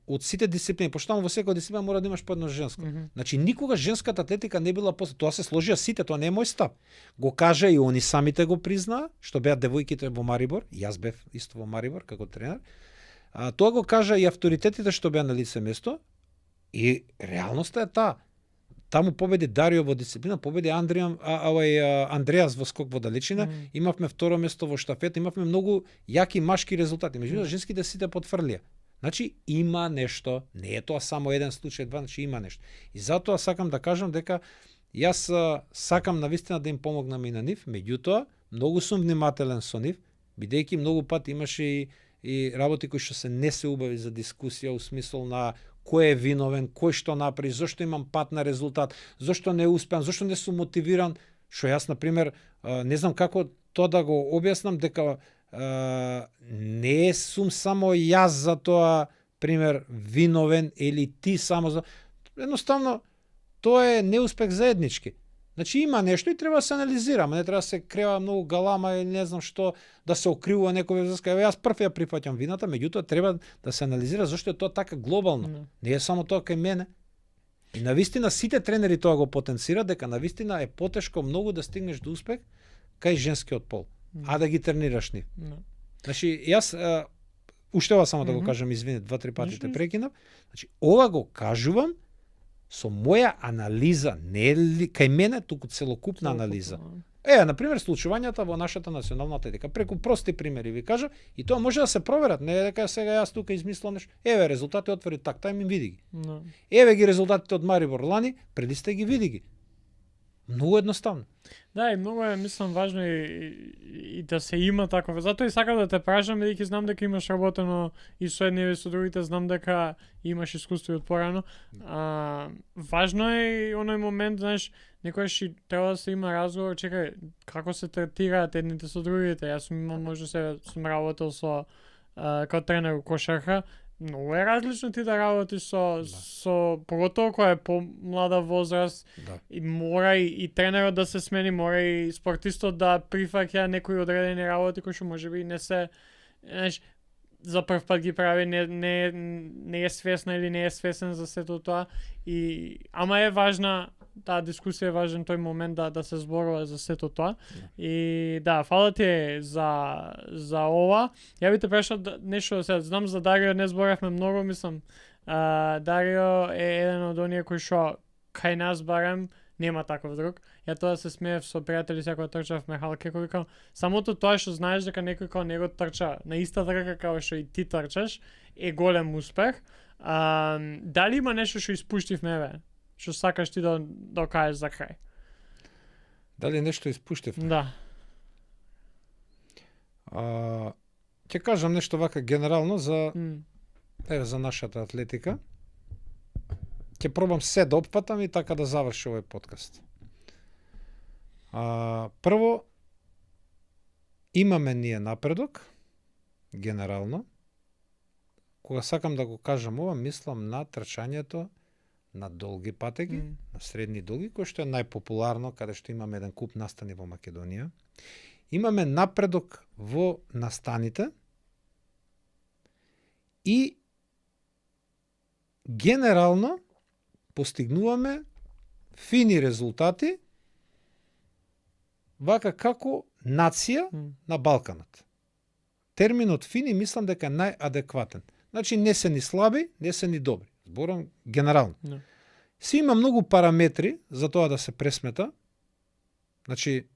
од сите дисциплини, пошто таму во секоја дисциплина мора да имаш по едно женско. Значи никога женската атлетика не била после, тоа се сложија сите, тоа не е мој став. Го кажа и они самите го признаа, што беа девојките во Марибор, јас бев исто во Марибор како тренер. Тоа го кажа и авторитетите што беа на лице место, и реалноста е таа. Таму победи Дарио во дисциплина, победи Андреас во скок во далечина, имавме второ место во штафета, имавме многу јаки машки резултати. Меѓутоа женските сите потврлија. Значи има нешто, не е тоа само еден случај, два, значи има нешто. И затоа сакам да кажам дека јас сакам навистина да им помогнам и на нив, меѓутоа многу сум внимателен со нив, бидејќи многу пат имаше и работи кои што се не се убави за дискусија у смисол на кој е виновен, кој што направи, зошто имам пат на резултат, зошто не успеам, зошто не сум мотивиран, што јас на пример не знам како тоа да го објаснам, дека не сум само јас за тоа, пример, виновен или ти само за... Едноставно, тоа е неуспех заеднички. Значи има нешто и треба да се анализира, не треба да се крева многу галама или не знам што, да се окривува некој везаска. Јас прв ја прифаќам вината, меѓутоа треба да се анализира зашто е тоа така глобално. Не е само тоа кај мене. И навистина сите тренери тоа го потенцираат, дека навистина е потешко многу да стигнеш до успех кај женскиот пол, а да ги тренираш нив. Значи јас уште ова само да го кажам, извини, 2-3 пати те прекинав. Значи ова го кажувам со моја анализа, не е кај мене, туку целокупна анализа. На пример, случувањата во нашата национална атлетика, преку прости примери ви кажа, и тоа може да се проверат, не е дека сега јас тука измислам нешто. Еве резултати отвори так, тај ми види ги. Еве ги резултатите од Марибор лани, преди сте ги види ги. Многу едноставно. Да, и многу е, мислам, важно и да се има такова. Затоа и сакам да те прашам, бидејќи знам дека имаш работено и со едни и со другите, знам дека имаш искуство и од порано. Важно е и оној момент, знаеш, некојаш и треба да се има разговор, чекај, како се третираат едните со другите. Јас имам може се сум работел со како тренер кошарка. Многу е различно ти да работиш со поготово која е помлада возраст, и мора и тренерот да се смени, мора и спортистот да прифаќа некои одредени работи кои што можеби не се, знаеш, за прв пат ги прави, не е свесна или не е свесен за сето тоа, ама е важна таа дискусија, е важен тој момент да се зборува за сето тоа. И да, фала ти за ова. Ја би те прашал нешто, сега знам за Дарио не зборавме многу, мислам. Дарио е еден од оние кои што кај нас барем нема таков друг. Ја тоа се смеев со пријатели секоја трчавме Халк Еко, викам, самото тоа што знаеш дека некој као него трча на иста трка како што и ти трчаш е голем успех. Дали има нешто што испуштивме, еве, што сакаш ти да кажеш за крај? Дали нешто испуштив? Да. Ќе кажам нешто вака генерално за нашата атлетика. Ќе пробам се да опфатам и така да заврши овој подкаст. Прво, имаме ние напредок, генерално. Кога сакам да го кажам ова, мислам на трчањето на долги патеги, на средни долги, кој што е најпопуларно, каде што имаме еден куп настани во Македонија. Имаме напредок во настаните и генерално постигнуваме фини резултати вака како нација на Балканот. Терминот фини мислам дека е најадекватен. Значи не се ни слаби, не се ни добри. Зборам генерално. Си има многу параметри за тоа да се пресмета. Значи,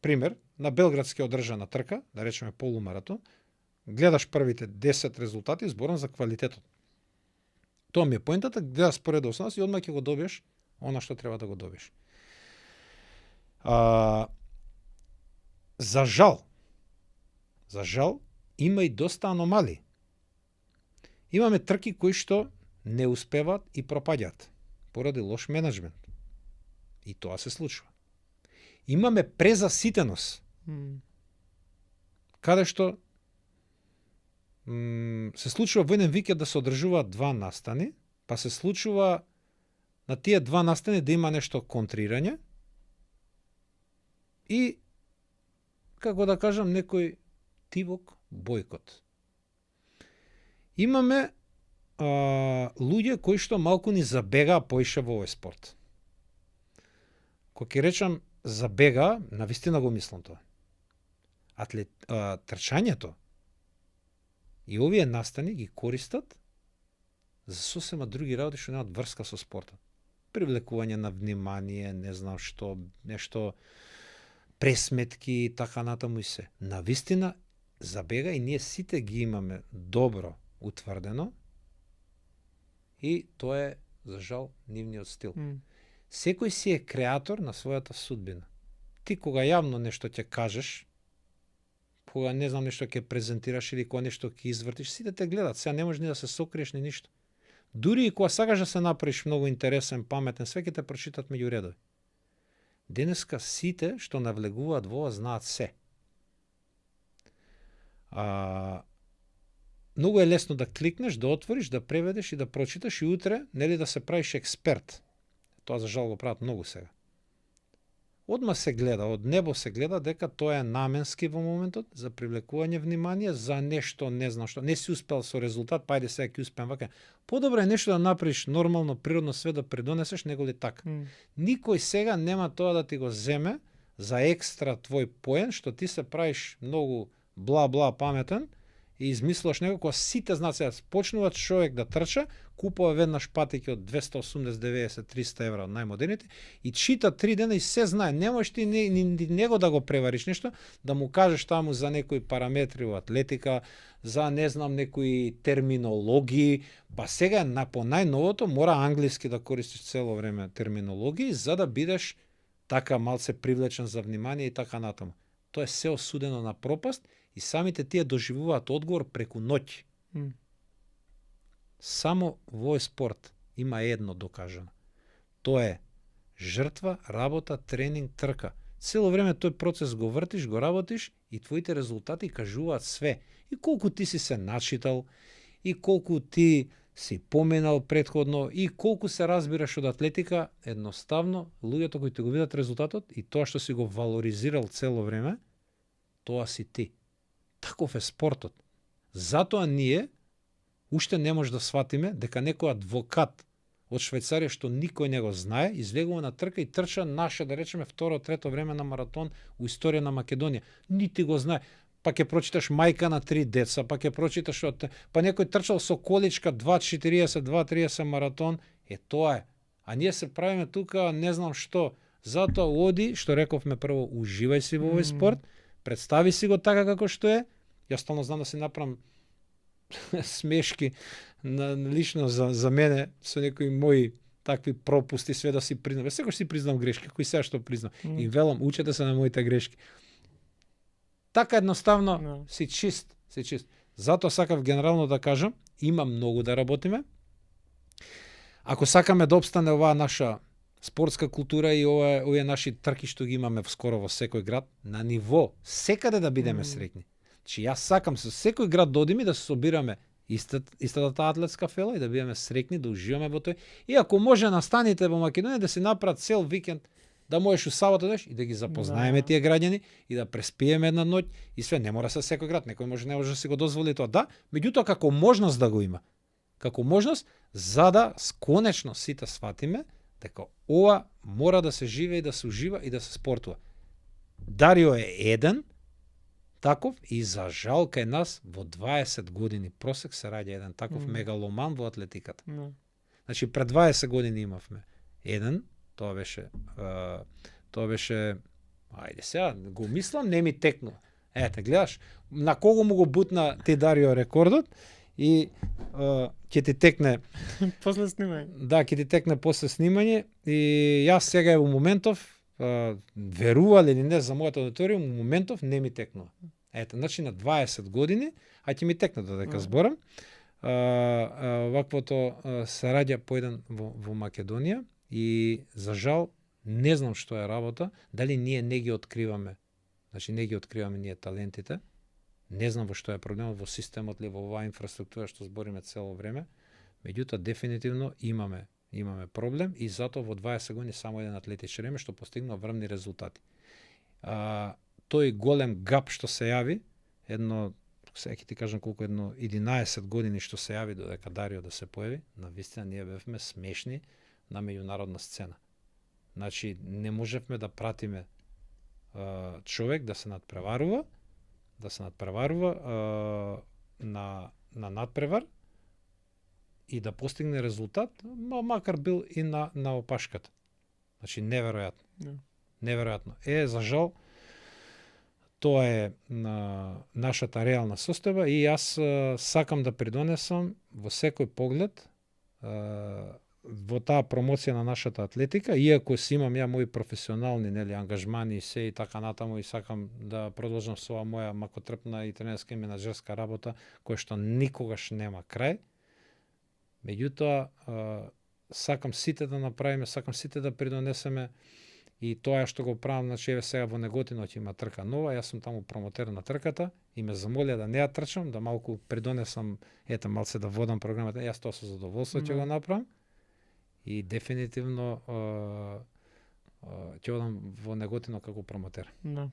пример, на Белградски одржана трка, да речеме полумаратон, гледаш првите 10 резултати, зборам за квалитетот. Тоа ми е поентата, гледаш споредосно и одма ќе го добиеш она што треба да го добиеш. За жал, има и доста аномалии. Имаме трки кои што не успеваат и пропаѓаат поради лош менеджмент. И тоа се случува. Имаме презаситеност. Каде што се случува во еден викенд да се одржуваат 2 настани, па се случува на тие 2 настани да има нешто контрирање и, како да кажам, некој тивок бойкот. Имаме луѓе кои што малку ни забегаа поише во овој спорт. Кога ќе речам забегаа, навистина го мислам тоа. Трчањето и овие настани ги користат за сосема други работи што немаат врска со спортот. Привлекување на внимание, не знам што, нешто пресметки и така натаму и се. Навистина забега и ние сите ги имаме добро утврдено и тоа е, за жал, нивниот стил. Секој си е креатор на својата судбина. Ти кога јавно нешто ќе кажеш, кога не знам нешто ќе презентираш или кога нешто ќе извртиш, сите те гледат. Сега не можеш ни да се сокриеш ни ништо. Дури и кога сакаш да се направиш многу интересен, паметен, све ќе те прочитат меѓу редови. Денеска сите што навлегуваат во ова знаат се. Многу е лесно да кликнеш, да отвориш, да преведеш и да прочиташ и утре, нели, да се правиш експерт. Тоа за жал го прават многу сега. Одма се гледа, од небо се гледа дека тоа е наменски во моментот за привлекување внимание за нешто, не знам што. Не си успел со резултат, па ајде сега ќе успеам вака. Подобро е нешто да направиш нормално, природно све да придонесеш, него ли така. Никој сега нема тоа да ти го земе за екстра твој поен, што ти се правиш многу бла-бла паметен и измислуваш него, кога сите знаат сега, почнува човек да трча, купува веднаш патеки од 280, 90, 300 евра од најмодерните и чита 3 дена и се знае. Не можеш ти ни него да го превариш нешто, да му кажеш таму за некои параметри во атлетика, за не знам некои терминологии, па сега по најновото мора англиски да користиш цело време терминологии за да бидеш така малце привлечен за внимание и така натаму. Тоа е се осудено на пропаст и самите тие доживуваат одговор преку ноќ. Само во овој спорт има едно докажано. Тоа е жртва, работа, тренинг, трка. Цело време тој процес го вртиш, го работиш и твоите резултати кажуваат све. И колку ти си се начитал, и колку ти си поменал претходно, и колку се разбираш од атлетика, едноставно, луѓето кои ти го видат резултатот и тоа што си го валоризирал цело време, тоа си ти. Таков е спортот. Затоа ние уште не може да сватиме дека некој адвокат од Швајцарија што никој не го знае, излегува на трка и трча наше, да речеме, второ, трето време на маратон у историја на Македонија. Нити го знае. Па ќе прочиташ мајка на 3 деца, па ќе прочиташ па некој трчал со количка 2:40, 2:30 маратон, тоа е. А ние се правиме тука не знам што. Затоа оди, што рековме прво, уживај си во овој спорт, представи си го така како што е. Јас стално знам да си направам смешки лично за мене со некои мои такви пропусти, све да си признам. Секој си признам грешки, кои сега што признам. И велам, учете се на моите грешки. Така едноставно си чист. Затоа сакав генерално да кажам, има многу да работиме. Ако сакаме да обстане оваа наша спортска култура и овие наши трки што ги имаме скоро во секој град, на ниво секаде да бидеме среќни. Че јас сакам со секој град да одиме да се собираме истата атлетска фела и да бидеме среќни, да уживаме во тој. И ако може настаните во Македонија да си направат цел викенд, да можеш у сабота деш и да ги запознаеме тие граѓани и да преспиеме една ноќ и све, не мора со секој град, некој не може да си го дозволи тоа. Да, меѓутоа како можност да го има. Како можност за да конечно сите сватиме дека ова мора да се живее и да се ужива и да се спортува. Дарио е еден таков и за жал кај нас во 20 години просек се раѓа еден таков мегаломан во атлетиката. Значи пред 20 години имавме еден, тоа беше ајде сега го мислам, не ми текнува. Ете, гледаш, на кого му го бутна ти Дарио рекордот и ќе ти текне после снимање. Да, ќе ти текне после снимање и јас сега е во моментов верувале или не за мојот аудиториум, у моментов не ми текнува. Ето, значи на 20 години, а ќе ми текне додека зборам, ваквото се раѓа поеден во Македонија и за жал не знам што е работа, дали ние не ги откриваме. Значи не ги откриваме ние талентите. Не знам во што е проблемот, во системот ли, во оваа инфраструктура што збориме цело време. Меѓутоа дефинитивно имаме проблем и затоа во 20 години само еден атлетичар име што постигнува врвни резултати. Тој голем гап што се јави, сега ќе ти кажам колку 11 години што се јави додека Дарио да се појави, навистина ние бевме смешни на меѓународна сцена. Значи не можевме да пратиме човек да се надпреварува на надпревар и да постигне резултат, макар бил и на опашката. Значи неверојатно. Неверојатно. За жал тоа е нашата реална состојба и јас сакам да придонесам во секој поглед во таа промоција на нашата атлетика, иако си имам ја мои професионални ангажмани и се и така натаму и сакам да продолжам со оваа моја макотрпна и тренерска и менаџерска работа, која што никогаш нема крај. Меѓутоа, сакам сите да направиме, сакам сите да придонесеме и тоа што го правам, значи еве сега во Неготино ќе има трка нова, јас сум таму промотер на трката и ме замолија да не ја трчам, да малку придонесам, малце да водам програмата, јас тоа со задоволство ќе го направам. И дефинитивно ќе одам во Неготино како промотер. Да.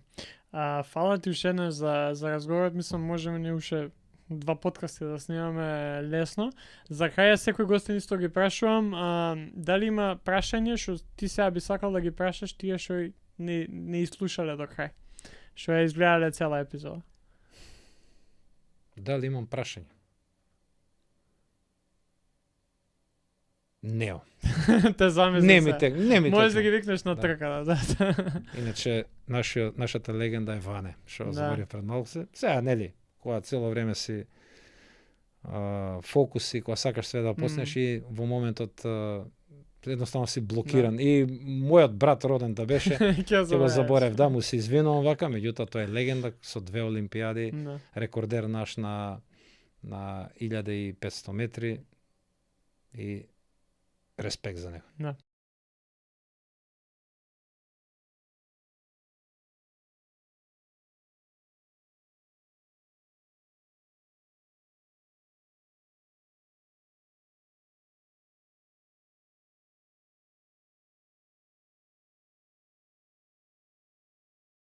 Фала ти уште еднаш за разговорот, мислам можеме ни уште 2 подкасти да снимаме лесно. За крај секој гостин исто ги прашувам, дали има прашање што ти сега би сакал да ги прашаш тие што не изслушале до крај, што ја изгледале цела епизода? Дали имам прашање? Нео. Те замисли не ми тек. Можеш да ги викнеш на трка, да. Иначе нашата легенда е Ване, што збори пред малку се. Сега нели, кога цело време си фокус и кога сакаш све да постигнеш и во моментот едноставно си блокиран. И мојот брат роден да беше, ќе го заборев, да му се извинувам вака, меѓутоа тој е легенда со 2 олимпијади, рекордер наш на 1500 метри и респект за него.